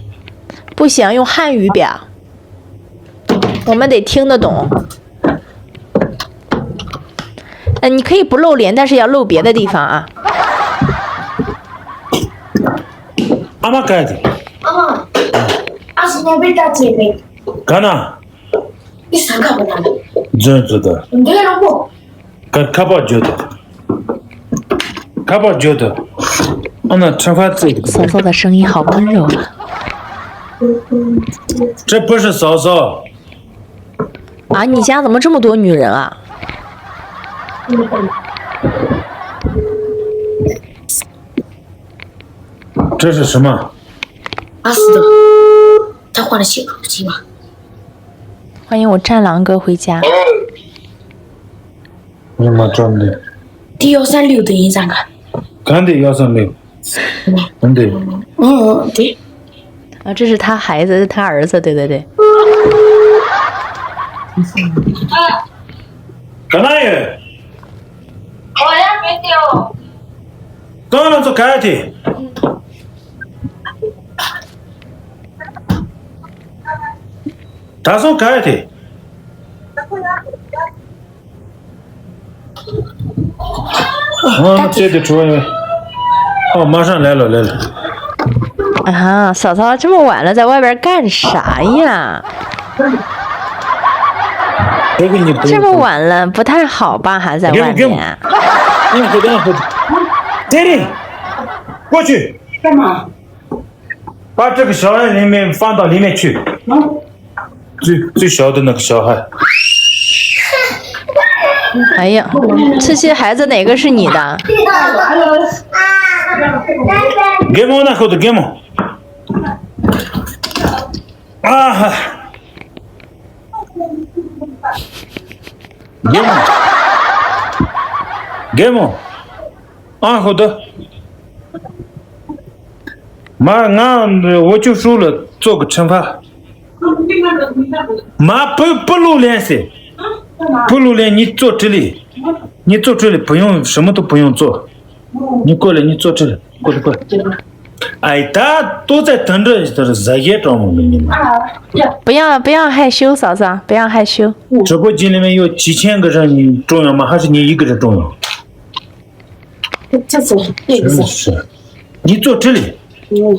不行，用汉语表。 我们得听得懂。呃，你可以不露脸，但是要露别的地方啊。 ཨ་མ་ག་ཡ་དེ། ཨ་མ། ཨ་སི་ནེ་བི་ཏ་ཅེ་ནེ། ག་ན། ཨི་སང་ཁ་པ་ན། ཛོན་ཛོ་ད། འདི་རོ་པོ། ཁ་ཁ་པར་བརྗོད་དོ། ཁ་པར་བརྗོད་དོ། ཨ་ན་ཁྲ་ཁ་ཙེ་གི། 嫂嫂的声音好温柔啊。 这不是嫂嫂。 啊，你家怎么这么多女人啊？ 这是什么？ 啊，是的，他换了新手机吧？ 欢迎我战狼哥回家。 你妈装的。 第幺三六等于啥个？干的幺三六。干的。嗯，对。啊，这是他孩子，是他儿子，对对对。干嘛呀？ གང་ལ་ཚོ་ག་ཡ་དེ། ད་སོང་ག་ཡ་དེ། ཨ་ཙེ་དེ་བྲོ་ཡོད། ཨ་མ་ཧྲང་ལེ་ལོ་ལེ་ལོ། 啊，嫂嫂这么晚了，在外边干啥呀？这个你不用这么晚了，不太好吧？还在外面。 等一会儿，等一会儿， Daddy，过去。干嘛？把这个小孩里面放到里面去。最最小的那个小孩。哎呀，这些孩子哪个是你的？给我那口子，给我。啊哈。给我。给我。 ཨ་ཧོ་ད། མ་ང་འུ་ཅུ་ཧྲུའུ་ལ་ཙོ་གི་ཁྲིམས་ཕ། མ་པུ་པུ་ལུ་ལེན་སེ། པུ་ལུ་ལེན་ཉི་ཙོ་ཁྲི་ལི། ཉི་ཙོ་ཁྲི་ལི་བུ་ཡོང་什么都不用做། ཉི་ཀོ་ལ་ཉི་ཙོ་ཁྲི་ལི་ཀོ་ལི་ཀོ་ལི། ཨའི་ད་ཏོ་ཙེ་དོན་འདྲ་ཟ་ཡེ་གྲོང་མོ་གི་ཉི་མ། 不要不要害羞，嫂嫂，不要害羞。 直播间里面有几千个人，你重要吗？还是你一个人重要？ 这这是这个是，真是，你做这里，嗯，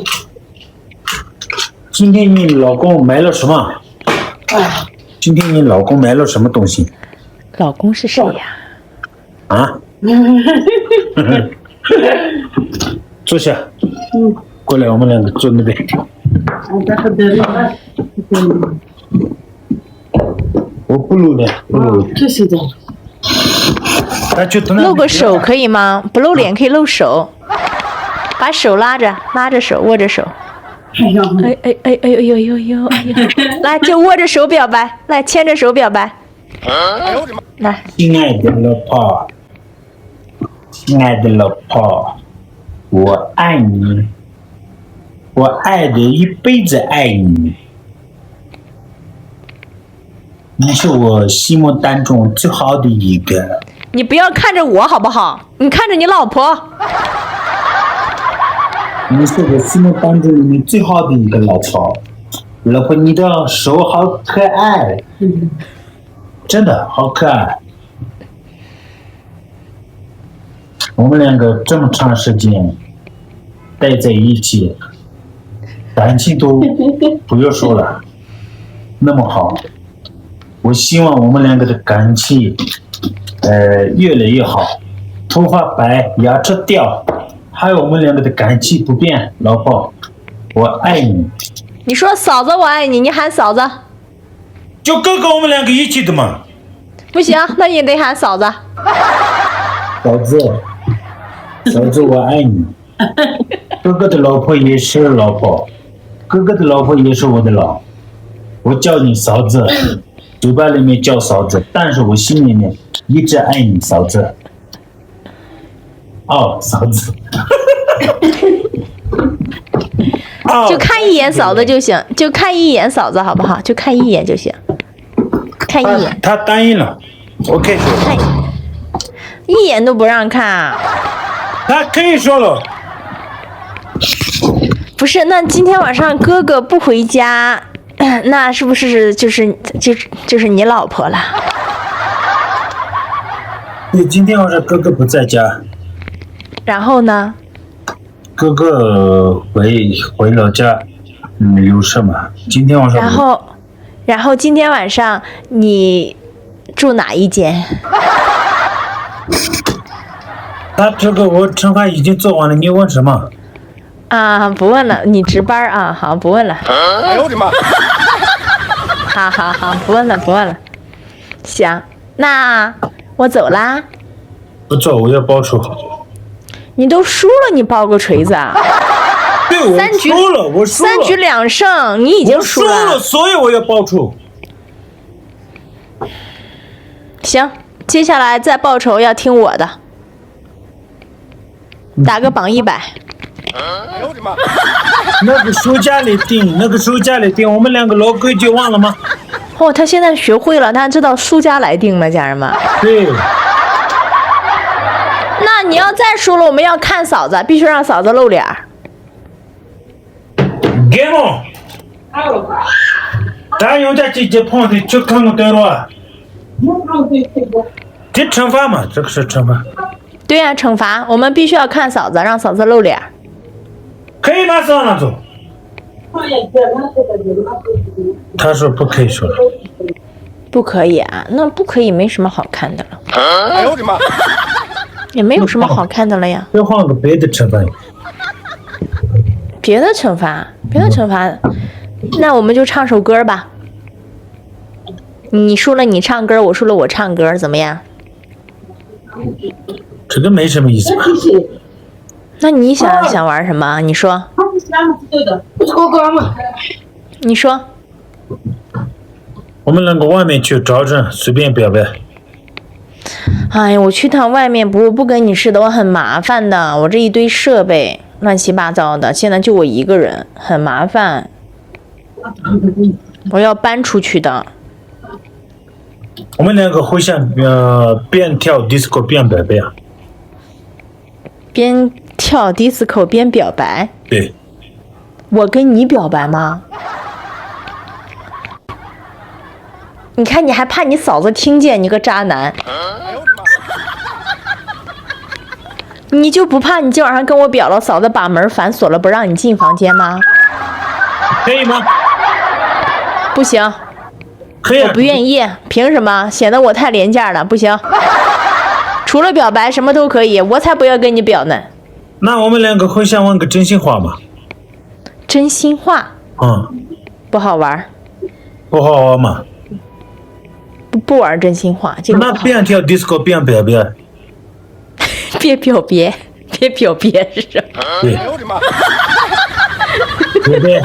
今天你老公买了什么？啊，今天你老公买了什么东西？老公是谁呀？啊？坐下，嗯，过来，我们两个坐那边。啊，咱们这里，嗯。 我不录了，不录了。这是的。他就等那露个手可以吗？不露脸可以露手，把手拉着，拉着手，握着手。哎呦，哎哎哎哎呦呦呦呦呦！来，就握着手表白，来牵着手表白。来，亲爱的老婆，亲爱的老婆，我爱你，我爱的一辈子爱你。 你是我心目当中最好的一个。你不要看着我好不好？你看着你老婆。你是我心目当中里面最好的一个老婆，老婆，你的手好可爱，真的好可爱。 我们两个这么长时间待在一起，感情都不要说了，那么好。我希望我们两个的感情，呃，越来越好。头发白，牙齿掉，还有我们两个的感情不变，老婆，我爱你。你说嫂子我爱你，你喊嫂子。 就哥哥我们两个一起的嘛。不行，那你得喊嫂子。嫂子，嫂子，我爱你。哥哥的老婆也是老婆，哥哥的老婆也是我的老，我叫你嫂子，嘴巴里面叫嫂子，但是我心里面一直爱你，嫂子。 哦，嫂子。哦，就看一眼嫂子就行，就看一眼嫂子好不好？就看一眼就行，看一眼。他答应了，OK。看一眼都不让看啊？他可以说了。不是，那今天晚上哥哥不回家，那是不是就是就就是你老婆了？对，今天晚上哥哥不在家。然后呢？哥哥回回老家，嗯，有事嘛？今天晚上。然后，然后今天晚上你住哪一间？他这个我吃饭已经做完了，你问什么？ 啊，不问了，你值班啊，好，不问了。哎呦我的妈！好好好，不问了，不问了。行，那我走啦。不错，我要报仇。你都输了，你报个锤子啊？对，我输了，我输了。三局两胜，你已经输了。我输了，所以我要报仇。行，接下来再报仇要听我的。 打个榜一百。那个输家来定，那个输家来定，我们两个老规矩忘了吗？哦，他现在学会了，他知道输家来定了，家人们。对。那你要再输了，我们要看嫂子，必须让嫂子露脸儿。 རྒན་མོ། ད་ཡང་བསྐྱར་གཅིག་གི་ཕོན་དེ་ཁྱོད་ཁ་ངོ་སྟོན་རོགས། དེ་惩罚嘛，这个是惩罚。 对呀，惩罚，我们必须要看嫂子，让嫂子露脸儿。 可以吗，嫂子？他说不可以说。 不可以啊，那不可以，没什么好看的了。 哎呦我的妈！ 也没有什么好看的了呀。 再换个别的惩罚。 别的惩罚，别的惩罚，那我们就唱首歌吧。你输了你唱歌，我输了我唱歌，怎么样？ 这个没什么意思吧？ 那你想想玩什么？你说。 你说。 我们两个外面去找人，随便表白。 哎呀，我去趟外面不不跟你似的，我很麻烦的，我这一堆设备乱七八糟的，现在就我一个人，很麻烦，我要搬出去的。 我们两个互相呃边跳 disco 边表白啊。 边跳 disco 边表白？ 对。 我跟你表白吗？ 你看，你还怕你嫂子听见，你个渣男！ 你就不怕你今晚上跟我表了，嫂子把门反锁了，不让你进房间吗？ 可以吗？ 不行， 可以啊。 我不愿意，凭什么？显得我太廉价了，不行。除了表白，什么都可以，我才不要跟你表呢。 那我们两个互相问个真心话嘛。 真心话？ 嗯。 不好玩儿。 不好玩嘛。 不，不玩儿真心话，这个不好。 那边跳 disco 边表白。 别表别，别表别是什么？ 对。 对不对？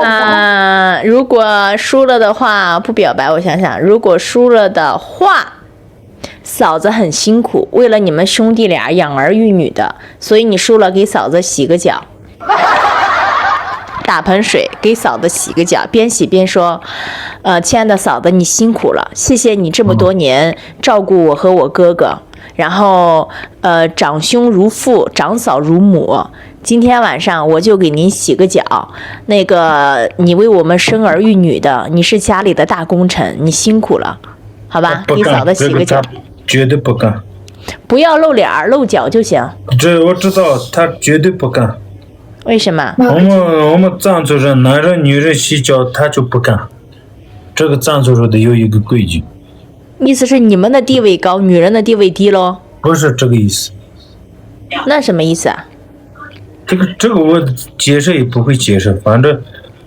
啊，如果输了的话，不表白，我想想，如果输了的话，嫂子很辛苦，为了你们兄弟俩养儿育女的，所以你输了给嫂子洗个脚，打盆水给嫂子洗个脚，边洗边说：“呃，亲爱的嫂子，你辛苦了，谢谢你这么多年照顾我和我哥哥。” 然后，呃，长兄如父，长嫂如母。今天晚上我就给您洗个脚，那个，你为我们生儿育女的，你是家里的大功臣，你辛苦了，好吧？不干，给嫂子洗个脚。这个他绝对不干。 不要露脸儿，露脚就行。 这我知道，他绝对不干。 为什么？ 我们我们藏族人，男人女人洗脚，他就不干。这个藏族人的有一个规矩。 意思是你们的地位高，女人的地位低喽？ 不是这个意思。 那什么意思啊？ 这个这个我解释也不会解释，反正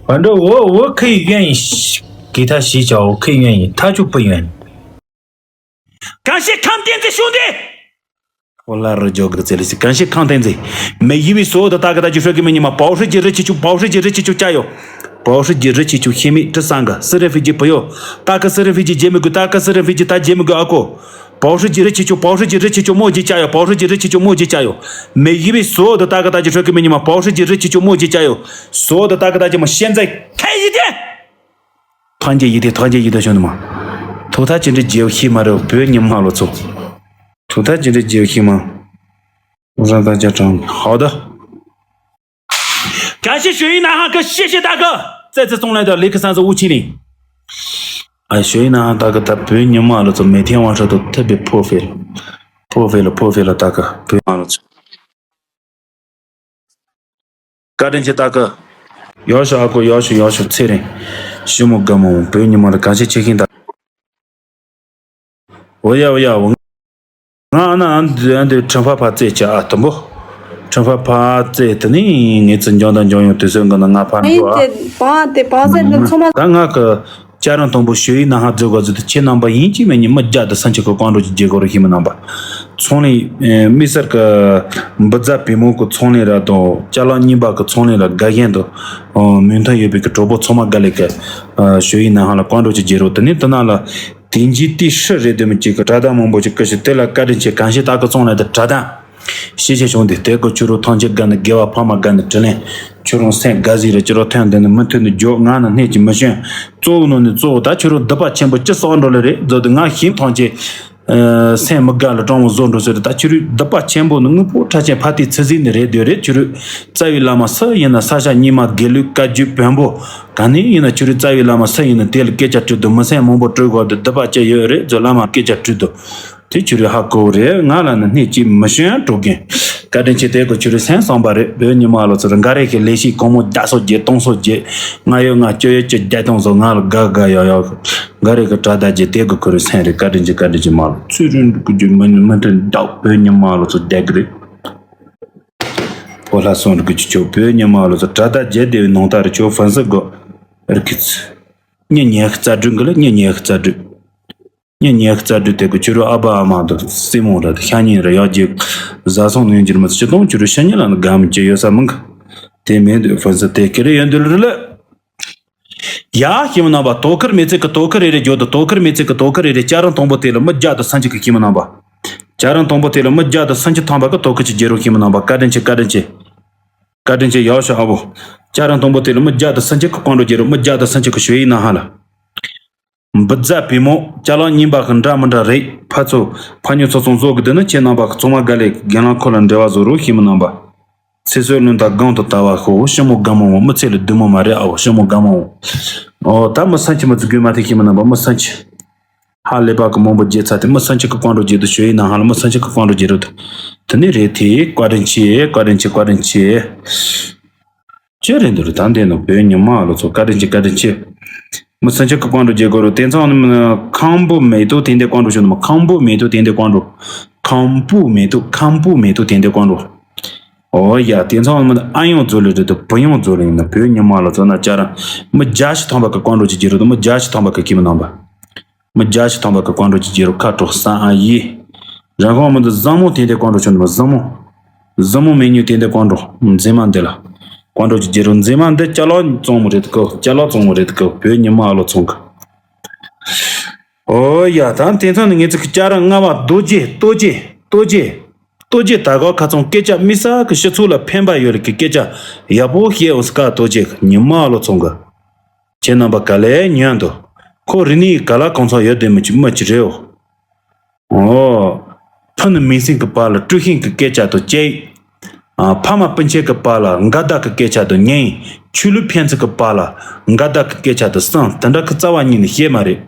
反正我我可以愿意洗给他洗脚，我可以愿意，他就不愿意。 感谢康天子兄弟。 我来了，交给这里去。感谢康天子。每一位所有的大哥大姐、帅哥美女们，保时捷热气球，保时捷热气球加油！保时捷热气球，谢谢这三个，私人飞机朋友，大哥私人飞机节目给大哥私人飞机，大节目给阿哥。保时捷热气球，保时捷热气球，墨迹加油！保时捷热气球，墨迹加油！每一位所有的大哥大姐、帅哥美女们，保时捷热气球，墨迹加油！所有的大哥大姐们，现在开一天！ 团结一点，团结一点，兄弟们。 ཐོག་མཐའ་ཅི་འདྲའི་རྒྱལ་ཤེས་མ་རེད། བོད་ཉི་མ་ལོ་ཚོ། ཐོག་མཐའ་ཅི་འདྲའི་རྒྱལ་ཤེས་མ། རང་དང་རྒྱ་གྲངས། 好的。 感谢雪域南航客，谢谢大哥，再次送来的雷克萨斯五七零。 哎，雪域南航大哥，他 བོད་ཉི་མ་ལོ་ཚོ། 每天晚上都特别破费了，破费了，破费了，大哥， བོད་ཉི་མ་ལོ་ཚོ། བཀའ་དྲིན་ཆེ་ད་གི། 要求ཨ་ཁུ། 要求། 要求ཚེ་རིང་། ཞི་མོ་དགའ་མོ། བོད་ཉི་མ་ལ་གང་ཤེས་ཆེ་ཤིང་ད། འོ་ཡ་འོ་ཡ་འོ། ང་ཨ་ན་ཨ་འདི་ཨ་འདི་ཁྲིམས་ཕ་ཕ་རྩེ་ཆ་ཨ་དུམ་པོ། ཁྲིམས་ཕ་ཕ་རྩེ་དེ་ནི་ངེད་ཚོ་འཇོན་དང་འཇོན་ཡོང་དུས་ཚོད་འགོ་ན་ང་ཕར་ཨེ་འགྲོ་ཨ། དེ་བང་དེ་བང་སེར་འདི་ཚང་མ། ད་ང་གི། ཅ་རང་དང་པོ་ཞོ་ཡི་ན་ཧ་རྫོ་ག་ཟུ་དུ་ཁྱེད་རྣམ་པ་ཡིན་གཅིག་མིན་གཉིས་མི་བརྒྱ་དང་སུམ་ཅུ་གི་བཀའ་འགྲོ་ཅིག་རྒྱལ་གོ་རུ་ཤི་མི་རྣམ་པ། ཚོང་ལས་མི་སེར་གི་འབུ་རྫ་བེ་མོ་གི་ཚོང་ལས་ར་དང་ཅ་ལག་རྙིང་པ་གི་ཚོང་ལས་ར་དགའ་ཞེན་དུ་མོས་མཐུན་ཡོད་པའི་གི་གྲོགས་པོ་ཚང་མ་དགའ་ལས་གི་ཞོ་ཡི་ན་ཧ་ལ་བཀའ་འགྲོ་ཅིག་རྒྱལ་རོ། དེ་ནས་དེ་ན་ལ་དེ་འཇིག་དེ་ཧྲི་རེད་དེ་མི་གཅིག་གི་དྲ་དང་མང་པོ་ཅིག་ཀི་ཤི་དེ་ལ་བཀའ་དྲིན་ཆེ་གང་ཤེས་ད་གི་ཚོང་ལས་དེ་དྲ་དང་ཤེས་ཆེ་བྱུང་དེ་དེ་གི་ཆུ་རུ་ཐང་ཆེ་དགའ་ནི་དགེ་བ་ཕ་མ་དགའ་ནི་དྲིན་ལན། ཁྱོད་རང་སེམས་དགའ་ཟིག་རེད། ཁྱོད་རང་ཐོན་འདི་ནི་མི་ཐོན་ནི་འཇོག་ང་ནི་སྣེ་གཅིག་མི་ཤོན། གཙོ་བོ་ནོ་ནི་གཙོ་བོ་ད་ཁྱོད་རང་སྡིག་པ་ཆེན་པོ་ཅི་བསགས་འགྲོ་ལེ་རེད་མཛོད་དུ་ང་ཤིང་ཐང་ཆེ། སེམས་མི་དགའ་ལ་སྤྲང་བོ་བཟོ་འགྲོ་ཟེར་ད་ཁྱོད་རང་སྡིག་པ་ཆེན་པོ་ནི་དངོས་པོ་ཕྲ་ཆེན་ཕ་ཏི་ཚི་ཟིན་ནི་རེད་འདོད་རེད། ཁྱོད་རང་རྩ་བའི་བླ་མ་སུ་ཡིན་ན་ས་ཞ་ཉི་མ་དགེ་ལུགས་བཀའ་བརྒྱུད་བོན་པོ་ག་ནས་ཡིན་ན་ཁྱོད་རང་རྩ་བའི་བླ་མ་སུ་ཡིན་ན་དེ་ལ་སྐད་ཆ་དྲིས་དུ་མི་སེམས་མང་པོ་དྲིས་གོ་དུ་སྡིག་པ་ཅི་ཡོད་རེད་མཛོད་བླ་མ་སྐད་ཆ་དྲིས་དུ། དེ་ཁྱོད་རང་ཧ་གོ་རེད། ང་ལ་ནི་སྣེ་གཅིག་མི་ཤོན་དྲུག་རྒན། བཀའ་དྲིན་ཆེ་དེ་གོ་ཁྱོད་རང་སེམས་བསམ་པ་རེད། བོད་ཉི་མ་ལོ་ཚོ་ར་འགའ་རེ་གི་ལས་ཤིག་གོང་མོ་བརྒྱ་སོ་བརྒྱད་སྟོང་སོ་བརྒྱད། ང་ཡོད་ང་བཅོ་ཡོད་བཅོ་བརྒྱད་སྟོང་སོ་ང་ལ་དགའ་དགའ་ཡོད་ཡོད། འགའ་རེ་གི་དྲ་ད་བརྒྱད་དེ་གོ་ཁོ་རང་སེམས་རེད། བཀའ་དྲིན་ཆེ་བཀའ་དྲིན་ཆེ་མ་ལོ་ཚུལ་རིན་གི་རྒྱུ་མི་མི་མཐུན་འདུག་བོད་ཉི་མ་ལོ་ཚོ་བསྡད་གི་རེད། ཕོ་ལྷ་སོང་རིག་གི་ཆོ་བོད་ཉི་མ་ལོ་ཚོ་དྲ་ད་བརྒྱད་དེ་བའི་ནང་ད་རེ་ཆོ་ཧྥན་སི་གོ་རིག་གི་ཚུ། ཉི་ཉི་ཤུ་རྩ་དྲུག་གི་ལ་ཉི་ཉི་ཤུ་རྩ་དྲུག་ཉི་ཉི་ཤུ་རྩ་དྲུག་དེ་གི་ཁྱོད་རང་ཨ་ཕ་ཨ་མ་དང་སྲིང་མོ་ར་དང་ཤ་ཉེ་ར་ཡག་རྗེས་བཟའ་ཚང་ནས་འགྱུར་མ་ཚོ་ཅི་གཏོང་ཁྱོད་རང་ཤ་ཉེ་ལ་ནི་དགའ་མི་ཅི་ཡོད་ས་མིན་གི། དེ་མེད་འདུག་ཧྥན་སི་དེ་ཀི་རེ་ཡོད་འདུག་ལ་རེད་ལ། ཡ་ཤི་མི་རྣམ་པ་དོ་ཁུར་མི་ཚེ་གི་དོ་ཁུར་རེ་རེ་འཇོག་དུ་དོ་ཁུར་མི་ཚེ་གི་དོ་ཁུར་རེ་རེ་ཅ་རང་དང་པོ་དེ་ལ་མི་བརྒྱ་དང་སུམ་ཅུ་གི་ཤི་མི་རྣམ་པ། ཅ་རང་དང་པོ་དེ་ལ་མི་བརྒྱ་དང་སུམ་ཅུ་ཐམ་པ་གི་དོ་ཁུར་གྱི་རྒྱལ་རོགས་ཤི་མི་རྣམ་པ་བཀའ་དྲིན་ཆེ་བཀའ་དྲིན་ཆེ། བཀའ་དྲིན་ཆེ་ཡག་ཤོག་ཨ་བོ། ཅ་རང་དང་པོ་དེ་ལ་མི་བརྒྱ་དང་སུམ་ཅུ་གི་བཀོད་འདོམས་བརྒྱད་རུ་མི་བརྒྱ་དང་སུམ་ཅུ་གི་ཞུ་ཡིག་ནང་ཧ་ལ། འབུ་རྫ་བུ་མོ་ཅ་ལག་རྙིང་པ་གི་འདྲ་མི་འདྲ་རེད་ཕ་ཚོ་ཕ་ཉོ་ཚོ་ཚོང་བཟོ་གི་འདུག་ན་ཁྱེད་རྣམ་པ་གི་ཚང་མ་དགའ་ལས་རྒན་ལགས་ཁོ་ལ་འབྲེལ་བ་བཟོ་རོགས་ཤི་མི་རྣམ་པ། ཚེ་སྲོག་ལུང་དང་སྒང་དུ་ལྟ་བ་ཤོག་ཤི་མོ་དགའ་མོ་མོ་མི་ཚེ་ལ་བདུད་མོ་མ་རེད་ཨ་བོ་ཤི་མོ་དགའ་མོ་མོ། ཨོ་ད་མི་སུམ་ཅུ་མི་ཚོ་དགོས་མ་ཐེ་ཤི་མི་རྣམ་པ་མི་སུམ་ཅུ། ཧ་ལས་པ་གི་མང་པོ་བརྗེད་ཚར་ཏེ་མི་སུམ་ཅུ་གི་བཀོད་འདོམས་བརྗེད་དུ་ཞུ་ཡིན་ན་ཧ་ལ་མི་སུམ་ཅུ་གི་བཀོད་འདོམས་བརྗེད་རུ་དུ། དེ་ནི་རེད་དེ་བཀའ་དྲིན་ཆེ་བཀའ་དྲིན་ཆེ་བཀའ་དྲིན་ཆེ། ཅི་རེད་འདུག་རེད་ད་འདས་ནོ་བོད་ཉི་མ་ལོ་ཚོ་བཀའ་དྲིན་ཆེ་བཀའ་དྲིན་ཆེ། མི་སུམ་ཅུ་གི་བཀོད་འདོམས་བརྗེད་དགོས་རུ་དེ་ཚང་ནི་ཁམ་བུ་མེ་ཏོག་དེ་འདས་བཀོད་འདོམས་ཞུ་ནི་མ་ཁམ་བུ་མེ་ཏོག་དེ་འདས་བཀོད་འདོམས། ཁམ་བུ་མེ་ཏོག་ཁམ་བུ་མེ་ཏོག་དེ་འདས་བཀོད་འདོམས། ཨོ་ཡ་དེ་ཚང་ནི་ཨ་ཡོང་ཛོ་ལེ་རེད་དུ་བུ་ཡོང་ཛོ་ལེ་ཡིན་ན་བོད་ཉི་མ་ལོ་ཚོ་ན་ཅ་ར། མི་བརྒྱ་ཞིག་ཐམ་པ་གི་བཀོད་འདོམས་ཀྱི་བརྗེད་རུ་དུ་མི་བརྒྱ་ཞིག་ཐམ་པ་གི་ཁྱིམ་ནང་པ། མི་བརྒྱ་ཞིག་ཐམ་པ་གི་བཀོད་འདོམས་ཀྱི་བརྗེད་རུ་ཁ་དྲོ་ས་ཨ་ཡི། རང་དབང་མི་འདི་བཟང་མོ་དེ་འདྲའི་བཀོད་འདོམས་བྱུང་འདུག་བཟང་མོ། བཟང་མོ་མེ་ཉུང་དེ་འདྲའི་བཀོད་འདོམས་མཛེས་མ་འདི་ལ། བཀོད་འདོམས་ཀྱི་བརྗེད་རུ་མཛེས་མ་འདི་ཅ་ལག་བཙོང་མོ་རེད་དགོ་ཅ་ལག་བཙོང་མོ་རེད་དགོ་བོད་ཉི་མ་ཨ་ལོ་ཚོང་གི། ཨོ་ཡ་ད་དེང་སང་ནི་ངེད་ཚོ་གི་ཅ་ར་ལྔ་བ་རྡོ་རྗེ་རྡོ་རྗེ་རྡོ་རྗེ། རྡོ་རྗེ་ད་ག་ཁ་ཚོང་སྐད་ཆ་དམིགས་བསལ་གི་སྤྱི་ཚོགས་ལ་ཕན་པ་ཡོད་རིགས་ཀྱི་སྐད་ཆ་ཡག་པོ་བཤད་འོང་སྐད་རྡོ་རྗེ་ཉི་མ་ཨ་ལོ་ཚོང་གི། ཁྱེད་རྣམ་པ་ག་ལེ་ཉོན་དུ། ཁོ་རི་ནི་ག་ལ་གང་ཚང་ཡོད་དེ་མི་ཅི་མ་ཅི་རེད་འོ། ཨོ། ཕུ་ནུ་མིང་སྲིང་གི་བར་ལ་དཀྲུག་ཤིང་གི་སྐད་ཆ་དང་བཅས། ཨ། ཕ་མ་སྤུན་མཆེད་ཀྱི་བར་ལ་འགལ་ཟླ་གི་སྐད་ཆ་དང་ཉན། ཆོས་ལུགས་ཕན་ཚུན་གྱི་བར་ལ་འགལ་ཟླ་གི་སྐད་ཆ་དང་གསུང་དེ་འདྲ་གི་རྩ་བ་ཉིད་ནས་བཤད་མ་རེད།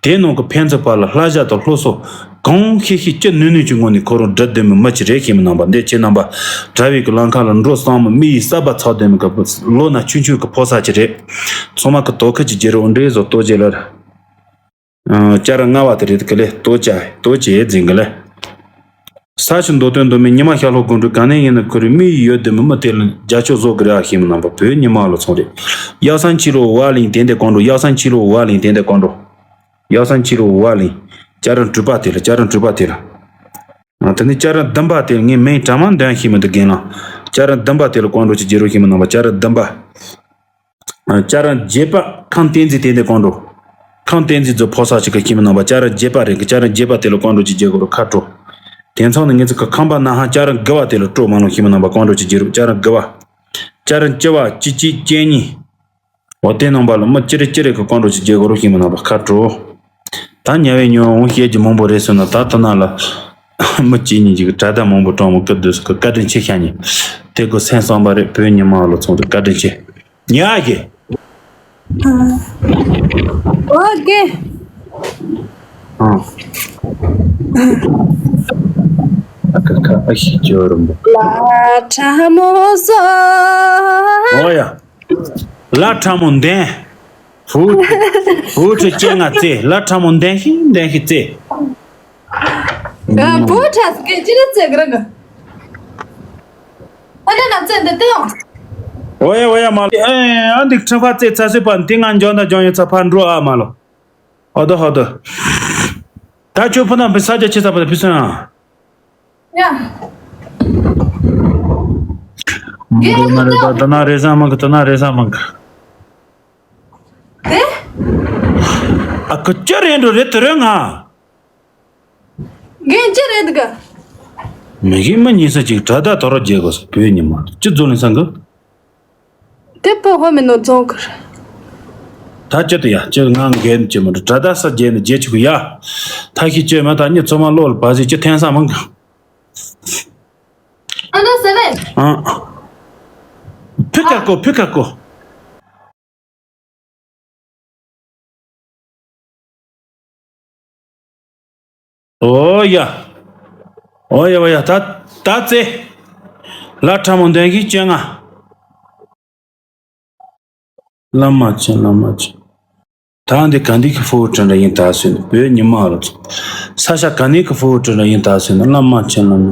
དེ་ནང་གི་ཕན་ཚུན་བར་ལ་བསླབ་བྱ་དང་སློབ་གསོ་གང་ཤེས་ཤེས་ཅི་ནུས་ནུས་ཀྱི་ངང་ནས་ཁོ་རང་སྒྲུབ་སྡོད་མི་མི་ཅི་རེད་ཤེས་མི་རྣམ་པ་འདི་ཁྱེད་རྣམ་པ་གྲྭ་བའི་གི་ལམ་ཁ་ལ་འགྲོ་བསམ་མི་མི་ཡི་གསར་པ་ཚགས་སྡོད་མི་གི་ལོ་ན་ཆུང་ཆུང་གི་ཕོ་གསར་ཅི་རེད། ཚང་མ་གི་དོ་ཁུར་གྱི་རྒྱལ་རབས་འདྲེས་བཟོ་ལྟོ་རྒྱལ་ལར། ཨ། ཅ་ར་ལྔ་བ་དེ་རེད་གི་ལེ་ལྟོ་ཅ་ལྟོ་ཅེ་འཛིན་གི་ལེ། ས་ཞིང་མདོ་སྟོན་མདོ་མི་ཉི་མ་ཤར་ལྷོ་དགོན་སྤྲུལ་ག་ནས་ཡིན་ན་ཁོ་རེ་མི་ཡི་ཡོད་དེ་མི་མི་དེ་ལ་རྒྱ་ཆོ་བཟོ་གི་རེ་ཨ་ཤེས་མི་རྣམ་པ་བོད་ཉི་མ་ལོ་ཚོང་རེད། གཡག་སང་ཕྱི་ལོ་བ་ལིང་དེ་འདེ་ཀོང་འགྲོ་གཡག་སང་ཕྱི་ལོ་བ་ལིང་དེ་འདེ་ཀོང་འགྲོ། གཡག་སང་ཕྱི་ལོ་བ་ལིང་། ཅ་ར་འབྲུག་པ་དེ་ལ་ཅ་ར་འབྲུག་པ་དེ་ལ། ཨ། དེ་ནི་ཅ་ར་བདུན་པ་དེ་ལ་ངའི་མིང་གྲངས་མང་འདོན་ཤེས་མི་འདུག་རྒན་ལགས། ཅ་ར་བདུན་པ་དེ་ལ་ཀོང་འགྲོ་ཅི་རྒྱལ་རོ་ཤེས་མི་རྣམ་པ་ཅ་ར་བདུན་པ། ཅ་ར་བརྒྱད་པ་ཁམས་བསྟན་འཛིན་དེ་འདྲ་ཀོང་འགྲོ། ཁམས་བསྟན་འཛིན་ཚོ་ཕོ་གསར་ཅིག་གི་ཁྱིམ་ནང་པ་ཅ་ར་བརྒྱད་པ་རེད་གི་ཅ་ར་བརྒྱད་པ་དེ་ལ་ཀོང་འགྲོ་ཅི་རྒྱལ་གོ་རུ་ཁ་དྲོ། དེ་ཚང་ནི་ངེད་ཚོ་གི་ཁམས་པ་ན་ཧ་ཅ་ར་དགུ་བ་དེ་ལ་སྤྲོ་མ་ལོང་ཁྱིམ་ནང་པ་ཀོང་འགྲོ་ཅི་རྒྱལ་རུ་ཅ་ར་དགུ་བ། ཅ་ར་བཅུ་བ་བཅུ་གཅིག་བཅུ་གཉིས། འོ་དེ་ནང་པ་ལ་མི་ཅི་རེ་ཅི་རེ་གི་ཀོང་འགྲོ་ཅི་རྒྱལ་གོ་རུ་ཁྱིམ་ནང་པ་ཁ་དྲོ། ད་ཉ་བའི་ཉོ་འོང་བཤད་ཀྱི་མང་པོ་རེད་ཟེར་ན་ད་ད་ན་ལ། མི་གཅིག་གཉིས་ཀྱི་གྲ་ད་མང་པོ་གྲོང་མོ་སྐུ་བསྡུས་སུ་གི་བཀའ་དྲིན་ཆེ་ཤ་ཉེ། དེ་གོ་སེམས་བསམ་པ་རེད་བོད་ཉི་མ་ལོ་ཚོང་དུ་བཀའ་དྲིན་ཆེ། ཉག་གི། ཨོ་ཀེ། ཨ། ཨ་ཀ་ཁ་ཨ་ཤི་ཅོ་རུམ་པ། ལ་ཁྲ་མོ་སོ། ཨོ་ཡ། ལ་ཁྲ་མོ་འདན། བུ། བུ་ཁྲི་ཅན་ང་ཙེ་ལ་ཁྲ་མོ་འདན་ཤི་འདན་ཤི་ཙེ། ཨ། བུ་ཁྲ་སྐད་ཅི་རེད་ཙེ་གི་ར་གི། ཨ་ནི་ན་ཙེ་འདི་ཏེ་ཡང་། ཨོ་ཡ་ཨོ་ཡ་མ་ལོ། ཨེ་ཨ་འདི་ཁྲི་ཕ་ཙེ་ཚ་སུ་པ་འདི་ང་འཇོན་ད་འཇོན་ཡོད་ཚ་ཕ་འགྲོ་ཨ་མ་ལོ། ཨོ་དོ་ཧོ་དོ། ད་ཁྱོད་ཕུ་ན་བི་ས་རྒྱ་ཆེ་ས་པ་ད་ཕི་སོན་ཨ། ཡ། འདི་མ་རེད་ད་ད་ན་རེ་ས་མང་གི་ད་ན་རེ་ས་མང་གི། ཏེ། ཨ་ཁུ་ཅི་རེད་འགྲོ་རེད་དེ་རེད་ང་། རྒན་ཅི་རེད་གི། མི་གི་མི་ཉིས་ས་ཅིག་གྲ་ད་དོ་རོ་རྒྱལ་གོ་ས་བོད་ཉི་མ་ཅི་རྫོ་ལིན་སང་གི། དེ་པོ་ཧོ་མི་ནོ་རྫོང་ཁུར། ད་ཅི་ཏི་ཡ་ཅི་ང་འགན་ཅི་མི་འདུག་གྲ་ད་ས་རྒྱལ་ནི་རྒྱལ་ཆུ་གི་ཡ། ཐ་ཤི་ཅི་མ་ད་ཉི་ཚོ་མ་ལོ་ལ་བ་ཟི་ཅི་འཐེན་ས་མང་གི། ཨ་ནོ་སེ་བེན། ཨ། ཕི་ཁ་ཀོ་ཕི་ཁ་ཀོ། ཨོ་ཡ། ཨོ་ཡ་ཨོ་ཡ་ད་ད་ཙེ། ལ་ཁྲ་མོ་འདོན་གི་ཅན་ང་། བླ་མ་ཆེན་བླ་མ་ཆེན། ད་འདི་ག་འདི་གི་ཕུ་བོ་དྲན་འདྲ་ཡིན་ད་ཟེར་ནས་བོད་ཉི་མ་ལ་ཚོ། ས་ཤ་ག་ནི་གི་ཕུ་བོ་དྲན་འདྲ་ཡིན་ད་ཟེར་ནས་བླ་མ་ཆེན་བླ་མ།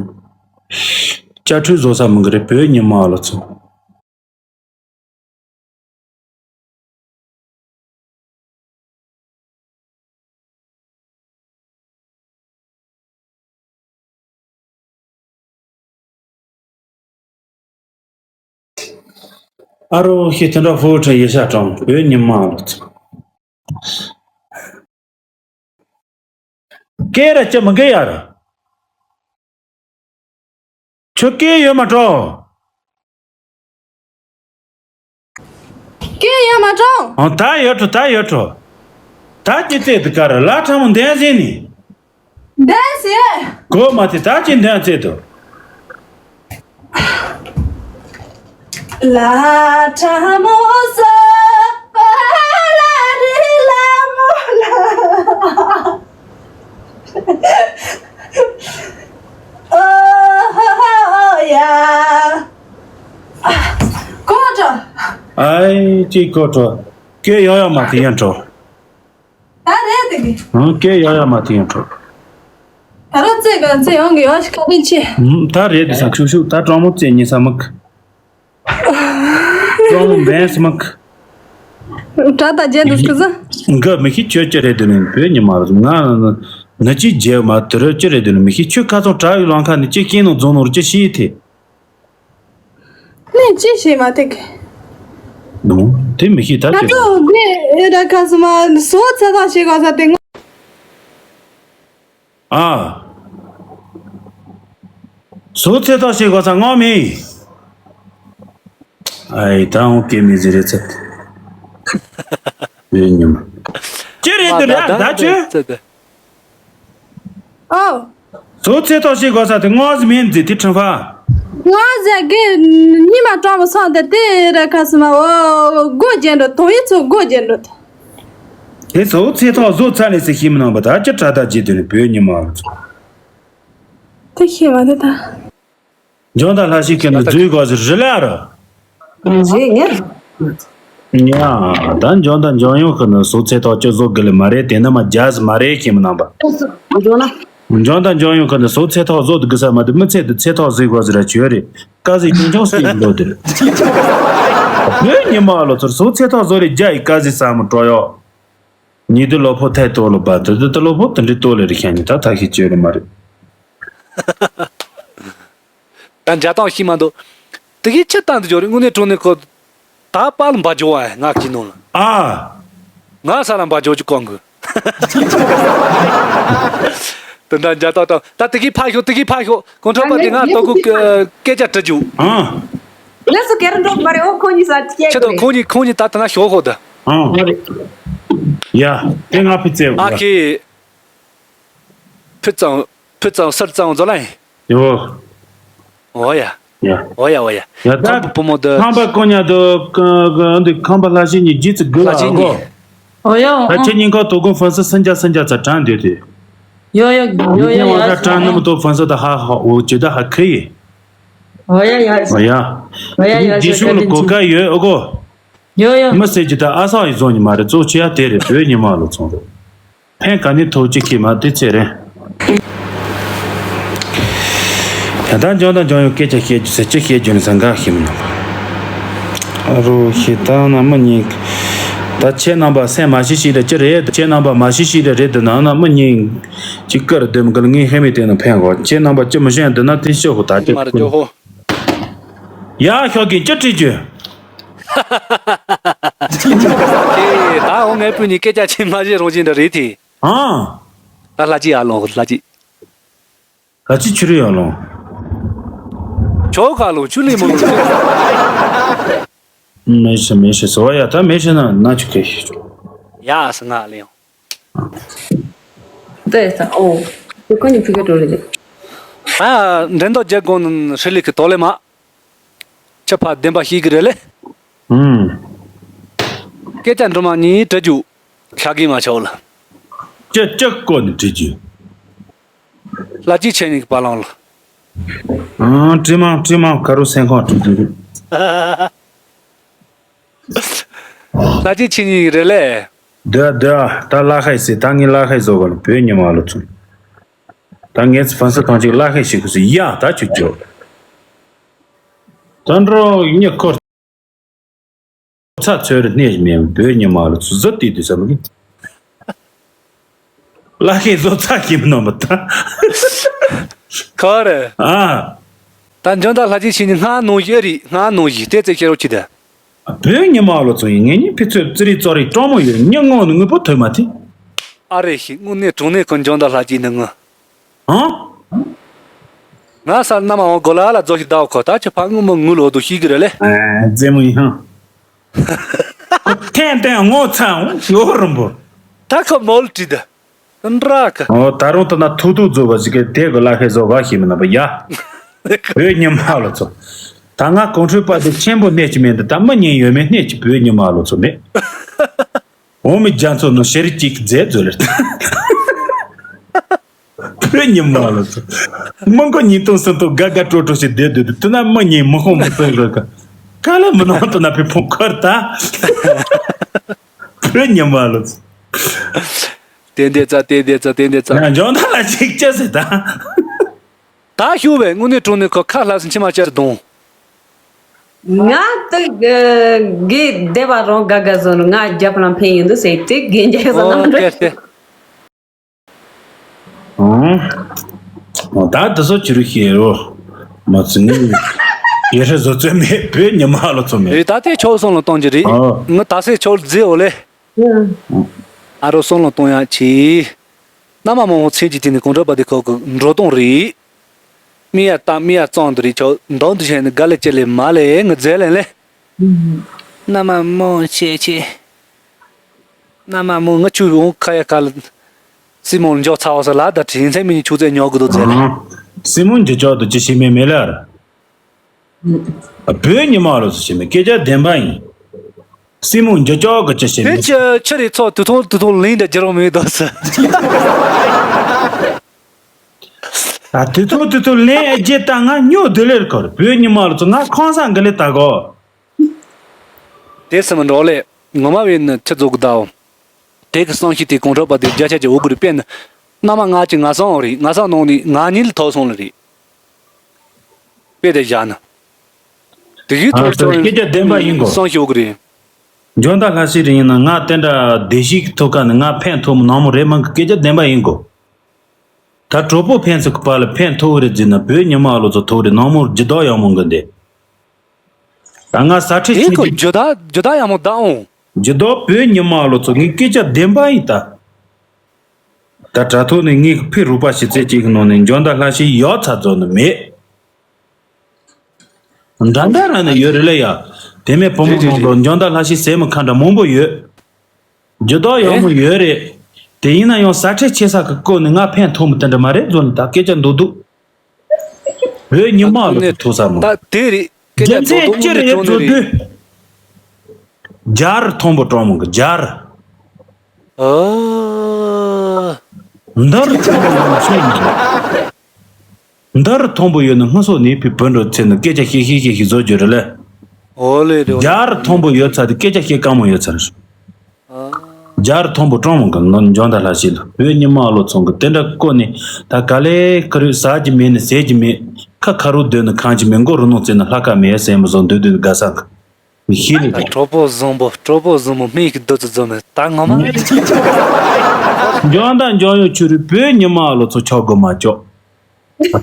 སྐྱ་ཁྲུས་བཟོ་ས་མི་གི་རེད་བོད་ཉི་མ་ལ་ཚོ། ཨ་རོ་ཤི་དེ་འདྲ་ཕུ་བོ་ཁྲ་ཡེ་ཤ་གྲོང་བོད་ཉི་མ་ལ་ཚོ། སྐད་ར་ཅི་མི་འགལ་ཡ་ར། ཁྱོད་སྐད་ཡོད་མ་གྲོགས། སྐད་ཡོད་མ་གྲོགས། ཨང་ད་ཡོད་གྲོགས་ད་ཡོད་གྲོགས། ད་ཅི་རྩེད་དུ་ཀ་ར་ལ་ཁྲ་མོ་འདན་ཟིན་ནི། འདན་ཟིན། གོ་མ་དེ་ད་ཅི་འདན་རྩེད་དུ། ལ་ཁྲ་མོ་སོ་པ་ལ་རི་ལ་མོ་ལ། ཨོ་ཧོ་ཧོ་ཡ། ཨ། ཀོ་ཏྲ། ཨའི་ཅི་ཀོ་ཏྲ། སྐད་ཡོང་ཡོང་མ་དེ་ཡང་ཏྲོ། ད་རེད་དེ་གི། ཧང་སྐད་ཡོང་ཡོང་མ་དེ་ཡང་ཏྲོ། ད་རོ་ཙེ་ག་ཙེ་ཡོང་གི་ཡོང་ཞིག་ག་དེ་ཆེ། ཧུམ་ད་རེད་དེ་སང་ཤུག་ཤུག་ད་ཀྲོང་མོ་ཙེ་ཉེ་ས་མིག་ཀྲོང་མོ་བན་སི་མིག་གྲ་ད་རྒྱན་དུ་སྐུ་ཟ། འགའ་མི་ཤེས་ཁྱོད་ཅི་རེད་དེ་ནི་བོད་ཉི་མ་རུ་ང་ནི་ཅི་རྒྱལ་མ་དུ་རུ་ཅི་རེད་དེ་ནི་མི་ཤེས་ཁྱོད་ཁ་ཚོང་གྲ་ཡི་ལང་ཁ་ནི་ཅི་སྐྱིན་ནོ་རྫོང་ནོ་རུ་ཅི་ཤེས་ཐེ། ནས་ཅི་ཤེས་མ་ཐེ་གི། ནོ། དེ་མི་ཤེས་ད་ང་ཅི་ཚོ་རེད། དགེ་ར་ཁ་སི་མ་སོ་ཚེ་ཐག་ཤེས་ག་ས་དེ་ང་། ཨ། སོ་ཚེ་ཐག་ཤེས་ག་ས་ང་མི། ཨའི་ད་འོང་སྐད་མི་ཟེར་རེད་ཚེ། ཡོད་ཉམས། ཅི་རེད་འདི་ར་ད་ཆུ། ཨོ། ཟོ་ཚེ་ཐོག་ཤེས་དགོས་ས་དེ་ངོ་ཟི་མིན་ཟི་དེ་ཁྲིམས་ཕ། ང་ཟེར་གི་ཉི་མ་གྲོགས་མོ་སོང་དེ་དེ་ར་ཁ་སི་མ་འོ་སྒོ་རྒྱན་འགྲོ་དོང་ཡིན་ཚོ་སྒོ་རྒྱན་འགྲོ་དེ། དེ་ཟོ་ཚེ་ཐོག་བཟོ་ཚ་ནས་སི་ཤི་མི་ནང་པ་ད་ཅི་དྲ་ད་ཇི་དུ་ནི་བོད་ཉི་མ་ཚོ། དེ་ཤེས་མ་དེ་ད། འཇོན་ད་ལྷ་ཤི་ཁྱེད་ནི་འཛུལ་དགོས་ཟེར་རི་ལ་ར། རེད་ངས། ཉ། ད་འཇོན་ད་འཇོན་ཡོང་ཁུ་ནི་སོ་ཚེ་ཐོག་ཅི་བཟོ་དགི་ལི་མ་རེད་དེ་ནི་མ་རྒྱ་ཟི་མ་རེད་ཁྱེད་མི་ནང་པ། འཇོན་ན། འཇོན་ད་འཇོན་ཡོང་ཁུ་ནི་སོ་ཚེ་ཐོག་བཟོ་དགི་ས་མ་དེ་མི་ཚེ་དེ་ཚེ་ཐོག་ཟི་དགོས་ཟེར་ར་ཆོས་རེད་ཀ་ཟི་ཀྱང་ཅུང་སི་ལོ་དེ། བོད་ཉི་མ་ལོ་ཚོར་སོ་ཚེ་ཐོག་བཟོ་རེད་རྒྱ་ཡི་ཀ་ཟི་ས་མི་སྤྲོ་ཡོ། ཉི་དུ་ལོ་ཕོ་ཐལ་ཏོ་ལོ་པ་དུ་དུ་དུ་ལོ་ཕོ་དུ་འདྲི་ཏོ་ལེ་རི་ཁྱ་ཉི་ད་ཐ་ཤི་ཅོ་རི་མ་རེད། ད་འཇའ་ཏང་ཤི་མ་འདུག་དེ་གི་ཆི་ཏང་དུ་ཇོ་རི་དངོས་གནས་གྲོ་ནས་ཁོ། ད་པ་ལ་འབའ་ཇོ་བ་ང་གི་ནོ་ལ། ཨ། ང་ས་ལ་འབའ་ཇོ་ཅི་ཀོང་གི། དེ་འདྲ་འཇའ་ཏང་ཏང་ད་དེ་གི་ཕ་ཤོ་དེ་གི་ཕ་ཤོ་ཁོང་ཁྲོ་པ་དེ་ང་ཏོ་གུ་སྐད་ཆ་དྲི་རྒྱུ། ཨ། ལགས་སོ་ཀེ་ར་འགྲོ་མ་རེད་འོ་ཁོ་གཉིས་ས་སྐྱེ་ཁྱེད་དང་ཁོ་གཉིས་ཁོ་གཉིས་ད་ད་ན་ཤོ་ཧོ་ད། ཨང་། ཡ། དེ་ང་ཕི་ཙེ་ཨ་ཁེ། ཕི་ཙང་ཕི་ཙང་སར་ཙང་ཛོ་ལན། ཡོ། ཨོ་ཡ། ཡ། ཨོ་ཡ་ཨོ་ཡ། ཡ་ད། ཁམ་བུ་བུ་མོ་ད། ཁམ་པ་ཀོ་ཉ་ད་ཀ་ཀ་འདི་ཁམ་པ་ལྷ་ཤི་ཉི་ཇི་ཙི་གུ་ལ་ལྷ་ཤི་ཉི། ཨོ་ཡ་ད་ཁྱེད་ཉིན་ཁ་དོ་ཀུན་ཧྥན་སི་སན་ཇ་སན་ཇ་ཚ་དྲན་འདོད་དེ། ཡོ་ཡོ་ཡོ་ཡོ་ཡ་ཡ་ཡ་དྲན་ནི་མི་དོ་ཧྥན་སི་ད་ཧ་ཧ་འོ་ཅི་ད་ཧ་ཁི་ཡི། ཨོ་ཡ་ཡ། ཨོ་ཡ། ཨོ་ཡ་ཡ་རྗེས་ཤུལ་ལ་གོ་ཀ་ཡོད་ཨོ་གོ། ཡོ་ཡོ། མི་ཟེར་གྱི་ད་ཨ་སང་ཡི་བཟོ་ཉི་མ་རེད་གཙོ་ཆེ་ཡ་དེ་རེད་བོད་ཉི་མ་ལོ་ཚོང་རེད། ཕན་ག་ནི་ཐོག་ཅིག་གི་མ་དེ་ཚེ་རེད། ད་ལྟ་འཇོན་དང་འཇོན་ཡོད་སྐད་ཆ་བཤད་རྒྱུ་ཟེར་ཅི་བཤད་རྒྱུ་ནི་ཟང་ག་ཤི་མི་ནོ། ཨ་རོ་ཤི་ད་ན་མི་ཉིག་ད་ཁྱེད་རྣམ་པ་སེམས་མ་ཤི་ཤི་རེད་ཅི་རེད་ཁྱེད་རྣམ་པ་མ་ཤི་ཤི་རེད་རེད་དུ་ན་ན་མི་ཉིག་ཅིག་ཀར་དེ་མི་གལ་ངའི་ཧེ་མི་དེ་ན་ཕན་གོ་ཁྱེད་རྣམ་པ་ཅི་མི་ཤེས་འདི་ན་དེ་ཤོག་གོ་ད་ཅི་མ་རེད་ཇོ་ཧོ། ཡ་ཤོག་གིན་ཅི་བྲིས་རྒྱུ། ཁྱེད་ད་འོ་ངའི་བུ་གཉིས་སྐད་ཆ་ཆེ་མ་བྱེད་རང་བཞིན་འདྲ་རེད་དེ། ཨང་། ད་ལྷ་ཅི་ཡར་ལོངས་ལྷ་ཅི། ལྷ་ཅི་ཆུ་རུ་ཡར་ལོངས། ཆོག་ག་ལོངས་ཆུ་ལི་མོ་ལོངས། མེ་ཤི་མེ་ཤི་སོ་ཡ་ད་མེ་ཤི་ན་ན་ཆུ་ཁེ་ཤི་ཆོ། ཡ་སི་ང་ལེ་ཡོང་། ད་ཡ་ད་ཨོ། ཁོ་ཁོ་ནི་ཕི་ག་འགྲོ་རེད། ཨ་འགྲན་ཟླ་རྒྱལ་དགོན་ཧྲི་ལི་ཁི་དོ་ལེ་མ། ཆ་ཕ་བདེན་པ་ཤེས་གི་རེད་ལེ། ཧུམ། སྐད་ཆ་འགྲོ་མ་ཉིད་དྲི་རྒྱུ། ཤ་གི་མ་ཆོག་ལ། ཅི་ཅི་ཀོ་ནི་དྲི་རྒྱུ། ལྷ་སྐྱིད་ཆེ་ཉིག་པ་ལང་ལ། ཨང་དྲི་མ་དྲི་མ་ཁ་རུ་སེང་ཁོང་དྲི་རྒྱུ། ལྷ་སྐྱིད་ཆེ་ཉིག་རེད་ལེ། དེ་དེ་ད་ལ་ཁའི་སི་ད་ངའི་ལ་ཁའི་བཟོ་ག་ལ་བོད་ཉི་མ་ལོ་ཚུན། ད་ངས་ཚི་ཕན་སི་གང་ཅིག་ལ་ཁའི་ཞིག་གུ་སི་ཡ་ད་ཆུ་ཅོ། ད་འགྲོ་ཉི་ཁོར། ཚ་ཚོད་རེ་གནས་མེད་བོད་ཉི་མ་ལོ་ཚུ་ཟི་ཏི་དུ་ས་མི་གི། ལ་ཁའི་བཟོ་ཚ་ཞིམ་ནོ་མི་ད། ཁོ་རེ། ཨ། ད་འཇོན་ད་ལྷ་ཅིག་ཕྱིན་ནི་སྔ་ནོ་ཡི་རི་སྔ་ནོ་ཡི་ལྟས་ཚེ་ཁྱེར་རོ་ཅི་ད། བོད་ཉི་མ་ལོ་ཚོ་ཡིན་ངེད་གཉིས་ཕི་ཚོད་ཙི་རི་ཙོ་རི་ཀྲོང་མོ་ཡོད་ཉི་ངོ་ནི་དངོས་པོ་ཐོས་མ་ཐི། ཨ་རེ་ཞིག་དངོས་གནས་དྲང་གནས་ཁོ་འཇོན་ད་ལྷ་ཅིག་ནི་ངོ་། ཨང་། ང་ས་ན་མ་འོང་གོ་ལ་ལ་རྫོ་ཞིག་ད་ཁོ་ད་ཆ་ཕ་ངུ་མོ་ངུ་ལོ་དུ་ཤིག་གི་རེ་ལེ། ཨ་རྫེ་མོ་ཡིན་ཧང་། ཁོ་ཐན་ཐན་ངོ་ཚ་འོང་ཡོ་རིན་པོ། ད་ཁོ་མོལ་ཏྲི་ད། འདྲ་ག་ཨོ་ད་རུང་ད་ན་ཐུག་ཐུག་རྫོ་བ་ཞིག་གི་དེ་གི་ལ་ཁའི་བཟོ་བ་ཞིག་མི་ན་པ་ཡ། བོད་ཉི་མ་ལོ་ཚོ། ད་ང་གོང་ཁྲོས་པ་དེ་ཆེན་པོ་གནས་ཀྱི་མེད་འདི་ད་མི་ཉན་ཡོད་མེད་གནས་ཀྱི་བོད་ཉི་མ་ལོ་ཚོ་མེད། འོ་མི་རྒྱ་མཚོ་ནོ་ཤེར་གཅིག་མཛད་མཛོད་ལེར། བོད་ཉི་མ་ལོ་ཚོ། མི་མགོ་ཉིས་སྟོང་སུམ་སྟོང་དགའ་དགའ་སྤྲོ་སྤྲོ་ཞིག་བསྡད་སྡོད་དུས་དུས་ན་མི་ཉན་མི་ཁོང་མི་སོན་རོ་ག་ག་ལ་མི་ནང་དུ་ན་ཕི་ཕུང་ཁར་ད། བོད་ཉི་མ་ལོ་ཚོ། དེ་འདེ་ཙ་དེ་འདེ་ཙ་དེ་འདེ་ཙ། ཡང་འཇོན་ཐང་ལ་ཅིག་ཅི་ཟེར་ད། ད་ཞུ་བས་དངོས་གནས་དྲང་གནས་ཁོ་ཁ་ལྷ་སུ་མཆི་མ་བཅར་གདོང་། ང་ཏི་གི་བདེ་བ་རང་དགའ་དགའ་བཟོ་ནོ་ང་རྒྱབ་ལ་འཕེན་ཡིན་འདུག་ཟེར་ཏེ་རྒན་རྒྱལ་བཟོ་ཨོ་ནང་ཁེ་ཏེ། ཨོ། ད་དི་སོ་ཅི་རུ་ཤེས་རོ། མ་ཚི་ནི། ཡེ་ཧྲི་བཟོ་རྩོལ་མེད་བོད་ཉི་མ་ལོ་ཚོ་མེད། རེད་ད་ལྟའི་ཆོག་སོང་ལ་གཏོང་རྒྱུ་རེད། ཨོ། ངི་ད་སེ་ཆོག་རྫི་འོ་ལེ། ཨ་རོ་སོང་ལ་གཏོང་ཡག་ཆེ། མནའ་མ་མང་བོ་ཚེ་གཅིག་དེ་ནི་གོང་ཁྲོ་པ་དེ་ཁོ་གི་འགྲོ་སྟངས་རེད། མི་ཡ་ཏང་མི་ཡ་གཙང་དུ་རེད་ཆོག་མདང་དུ་བྱས་ནས་དགའ་ལས་ཅི་ལས་མ་ལས་ངི་རྫས་ལས་ལས། མནའ་མ་མང་བྱས་ཆེ། མནའ་མ་མང་ངི་ཆུ་འོང་ཁ་ཡ་ཁ་ལ། སྲིན་མོ་འཇོག་ཚ་བ་ས་ལ་ད་དྲིན་ཚེ་མི་ཉིད་ཆུ་ཚད་ཉོ་གི་འདུག་རྫས་ལས། སྲིན་མོ་འཇོག་ཆོག་ཏུ་ཅི་ཤེས་མེད་མེད་ལ། བོད་ཉི་མ་རུ་སུ་ཞེས་མི་སྐད་ཆ་བདེན་པ་ཡིན། སྲིན་མོ་འཇོག་ཆོག་གི་ཅི་ཞེས་མི། བོད་ཀྱི་ཆུ་རེད་ཚོ་དུ་ཐོང་དུ་ཐོང་ལིང་འདྲ་རྒྱུ་རོ་མི་འདུག་ས། ད་དུ་ཐོང་དུ་ཐོང་ལིང་རྒྱུ་ད་ང་སྨྱོ་དུ་ལེར་གོ་བོད་ཉི་མ་རུ་ཚོ་ང་ཁང་ས་འགི་ལེ་ད་གོ། དེ་སེམས་འགྲོ་ལེ་ངོ་མ་བས་ནི་ཆུ་རྫོགས་གི་ཟླའོ། དེ་གི་གསང་ཤི་དེ་གོང་ཁྲོ་པ་དེ་བརྒྱ་ཆ་གྱི་འུ་གུ་རི་པས་ནི། མནའ་མ་ང་གཅིག་ང་སང་རེད་ང་སང་ནང་ནས་ང་གཉིས་ལ་ཐོག་སོང་ལ་རེད། དཔེ་དེ་བཞག་ན། དེ་གི་ཐོག་ཨ་སོང་སྐད་ཆ་བདེན་པ་ཡིན་གོ། གསང་ཤི་འུ་གུ་རི། འཇོན་ད་ལྷ་སྲས་རེ་ཡིན་ན་ང་དེ་འདྲ་བདེ་གཤིས་ཀྱི་ཐོག་ཀ་ནས་ང་ཕན་ཐོགས་མི་ནང་མོ་རེད་མང་གི་སྐད་ཆ་བདེན་པ་ཡིན་གོ། ད་གྲོགས་པོ་ཕན་ཚུན་གྱི་བར་ལ་ཕན་ཐོགས་རེད་ཟེར་ན་བོད་ཉི་མ་ལོ་ཚོ་ཐོག་རེད་ནང་མོ་རྒྱུ་དག་ཡག་མོ་འགི་འདི། ད་ང་ས་ཁྲི་དེ་ཆེན་གོ་གྱི་རྒྱུ་ད་རྒྱུ་ད་ཡག་མོ་ད་འོང་། རྒྱུ་དག་བོད་ཉི་མ་ལོ་ཚོ་ངའི་སྐད་ཆ་བདེན་པ་ཡིན་ད། ད་དྲ་ཐོག་ནས་ངའི་ཕི་རུ་པ་ཞི་ཚེ་གཅིག་གི་ནང་ནས་འཇོན་ད་ལྷ་ཤི་ཡག་ཚ་རྫོགས་ནི་མེད། འདྲ་འདྲ་ར་ནི་ཡོད་རེད་ལ་ཡ། དེ་མེད་བུ་མོ་རེད་རེད་མང་པོ་རེད། འཇོན་ད་ལྷ་ཤི་ཟེར་མི་ཁ་འདྲ་མང་པོ་ཡོད། རྒྱུ་དག་ཡག་མོ་ཡོད་རེད། དེ་ཡིན་ན་ཡང་ས་ཁྲལ་ཆེ་ས་གི་སྐོར་ནས་ང་ཕན་ཐོགས་མི་དེ་འདྲ་མ་རེད་བཟོ་ནི་ད་སྐད་ཆ་མདོག་མདོག་བོད་ཉི་མ་ལོ་ཐུག་ས་མོ། ད་དེ་རེད་སྐད་རྒྱུ་ཆ་མདོག་མདོག་མདོག་མདོག་ཅི་རེད་བཟོ་དུས། རྒྱ་རི་མཐོན་པོ་གྲོང་མོ་གི་རྒྱ་རི། ཨ། འདི་རུ་མཐོན་པོ་ཡོད་ཆོག་ཡིན་གྱི། འདི་རུ་མཐོན་པོ་ཡོད་ན་སྔ་སོ་ནས་ཕི་བོད་འགྲོ་ཚེ་ན་སྐད་ཆ་བཤད་བཤད་བཤད་བཤད་བཟོ་རྒྱུ་རེད་ལེ། ཨོ་ལེ་རེད། རྒྱ་རི་མཐོན་པོ་ཡོད་ཚ་དེ་སྐད་ཆ་བཤད་དཀའ་མོ་ཡོད་ཚ་རེད། ཨ། རྒྱ་རི་མཐོན་པོ་གྲོང་མོ་གི་ནོ་འཇོན་ད་ལྷ་ཤི་ལ་བོད་ཉི་མ་ལོ་ཚོང་གི་དེ་འདྲ་བཀོད་ནས་ད་ག་ལེ་ཁ་རུ་ཟ་གི་མེད་ནི་ཟས་གི་མེད་ཁ་ཁ་རུ་སྡོད་ནི་ཁང་གི་མེད་མགོ་རུ་ནོ་ཚེ་ན་ལྷ་ཁ་མེད་ཟས་མི་བཟོ་འདོད་འདོད་དགའ་ས་གི་མི་ཤེས་ལེ། གྲོགས་པོ་བཟང་པོ་གྲོགས་པོ་བཟང་པོ་སྨན་གྱི་བདུད་རྩི་འཛོམས་ནས་ད་ངོ་མ། འཇོན་ད་འཇོན་ཡོད་ཆུ་རུ་བོད་ཉི་མ་ལོ་ཚོ་ཆོག་དགོས་མ་ཆོག་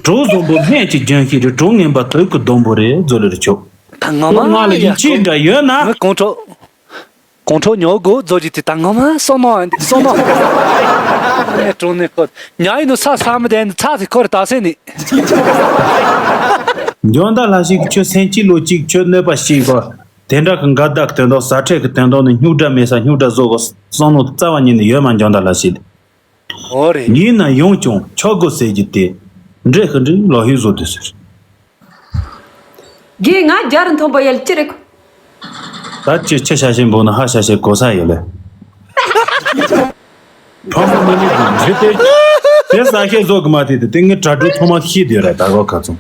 གྲོགས་བཟང་པོ་སྨན་གྱི་ལྗོན་ཤིང་རེད། གྲོགས་ངན་པ་དུག་གི་སྡོང་པོ་རེད་བཟོ་ལེ་རུ་ཆོག་ད་ངོ་མ་ང་ལ་ཡིད་ཆེས་འདྲ་ཡོད་ན། ངའི་གོང་ཁྲོ། གོང་ཁྲོ་ཉོ་དགོས་རྫོགས་ཀྱི་དེ་ད་ངོ་མ་སོ་ནོ་སོ་ནོ། ངས་གྲོགས་ནས་ཁོ་ཉ་ཡིན་ནོ་ས་ས་མི་དེ་ཚ་ཚི་ཁོར་ད་སེ་ནི། འཇོན་ད་ལྷ་ཞིག་ཁྱོད་སེམས་སྐྱིད་ལོ་གཅིག་ཁྱོད་གནོད་པ་ཞིག་གོ། དེ་འདྲ་གི་འགལ་ཟླ་གི་དོན་དག་ཟ་འཕྲུག་གི་དོན་དག་ནི་རྙོག་དྲ་མེད་ས་རྙོག་དྲ་བཟོ་གི་བསམ་བློ་རྩ་བ་ཉིད་ནས་ཡོད་མ། འཇོན་ཐང་ལགས་ཤེས། ཨོ་རེད། ཡིན་ན་ཡང་ཀྱང་ཆོག་གོ་ཟེར་རྒྱུ་དེ་འདྲེ་ཤི་འདྲེ་ལོ་ཧི་བཟོ་དུས་ཟེར། རྒན་ང་རྒྱ་རུ་མཐོན་པོ་ཡལ་ཅི་རེད། ད་ཅི་ཆི་ཤ་ཤེ་འབུག་ན་ཧ་ཤ་ཤེ་གོ་ས་ཡོད་ལེ། ཕམ་པོ་མི་ནི་གི་འདྲེ་དེ་དེ་ས་ཤེ་བཟོ་གི་མ་དེ་དེ་ངའི་དྲ་གྲོགས་ཚང་མ་ཤེས་དེ་རེད། ད་གོ་ཁ་ཚོང་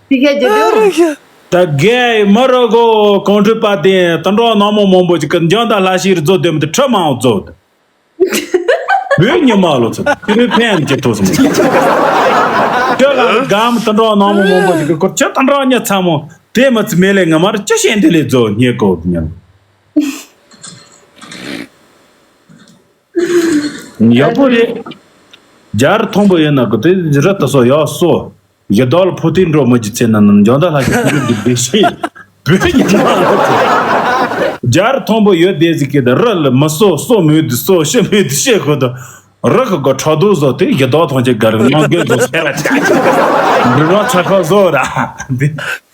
དེ་ཤེས་རྒྱུ་དེ། ད་རྒན་མ་རོ་གོ་གོང་ཁྲོས་པ་དེ་དུད་འགྲོ་ནག་མོ་མང་པོ་ཅིག་གི་འཇོན་ཐང་ལྷ་ཤིག་རུ་བཟོ་དེ་མི་དེ་ཁྲི་མང་བཟོ། བོད་ཉི་མ་ལོ་ཚོད་ཁྱེད་རེ་ཕན་གྱི་ཐོག་སོང་། ཁྱོད་ལ་སྒམ་དུད་འགྲོ་ནག་མོ་མང་པོ་ཞིག་གི་སྐོར་ཁྱོད་དུད་འགྲོ་ཉི་ཚ་མོ་དེ་མི་ཚེ་མེད་ལས་ང་མར་ཅི་བྱེད་འདི་ལས་རྫོགས་ཉེ་གོ་ཉན། ཡག་པོ་རེད། རྒྱ་རུ་མཐོན་པོ་ཡོད་ན་གི་དེ་རི་ལྟ་སོ་ཡག་སོ། ཡི་དྭགས་ལ་ཕོ་རྟིང་འགྲོ་མི་རྒྱུ་ཚེ་ན་ནམ་འཇོན་ཐང་ལྷ་ཞིག་ཕུལ་རྒྱུ་བདེ་ཤེས། བོད་ཉི་མ་ལོ་ཚོད། རྒྱ་རུ་མཐོན་པོ་ཡོད་བསྡད་ཟིག་གི་ད་རི་ལ་མི་སོ་སོ་མོས་དུ་སོ་ཤི་མོས་དུ་ཤི་ཁོ་ད། རི་ཁ་གི་ཁྲག་རྡོ་བཟོ་དེ་ཡི་དྭགས་ཐང་ཆེ་ག་རི་ནང་གི་བཟོ་ཚེ་ལ་ཆ། འདི་རང་ཚ་ཁ་བཟོ་ར། འདི།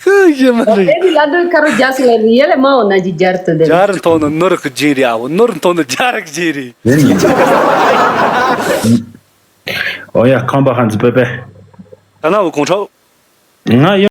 ཁོས་ཡི་མ་རེད། ཨེ་ནི་ལ་འདོད་ཁ་རོ་རྒྱ་སི་ལ་ཡེ་ལེ་མ་འོ་ན་ཇི་རྒྱ་རུ་ཐོན་ནི་ནོར་གི་རྗེས་རེད། ཨ་བོ་ནོར་ཐོན་ནི་རྒྱ་རིག་རྗེས་རེད། ཨོ་ཡ་ཁམས་པ་ཧན་ཛི་པེ་པེ། ད་ན་བུ་གོང་ཁྲོ། ང་ཡ།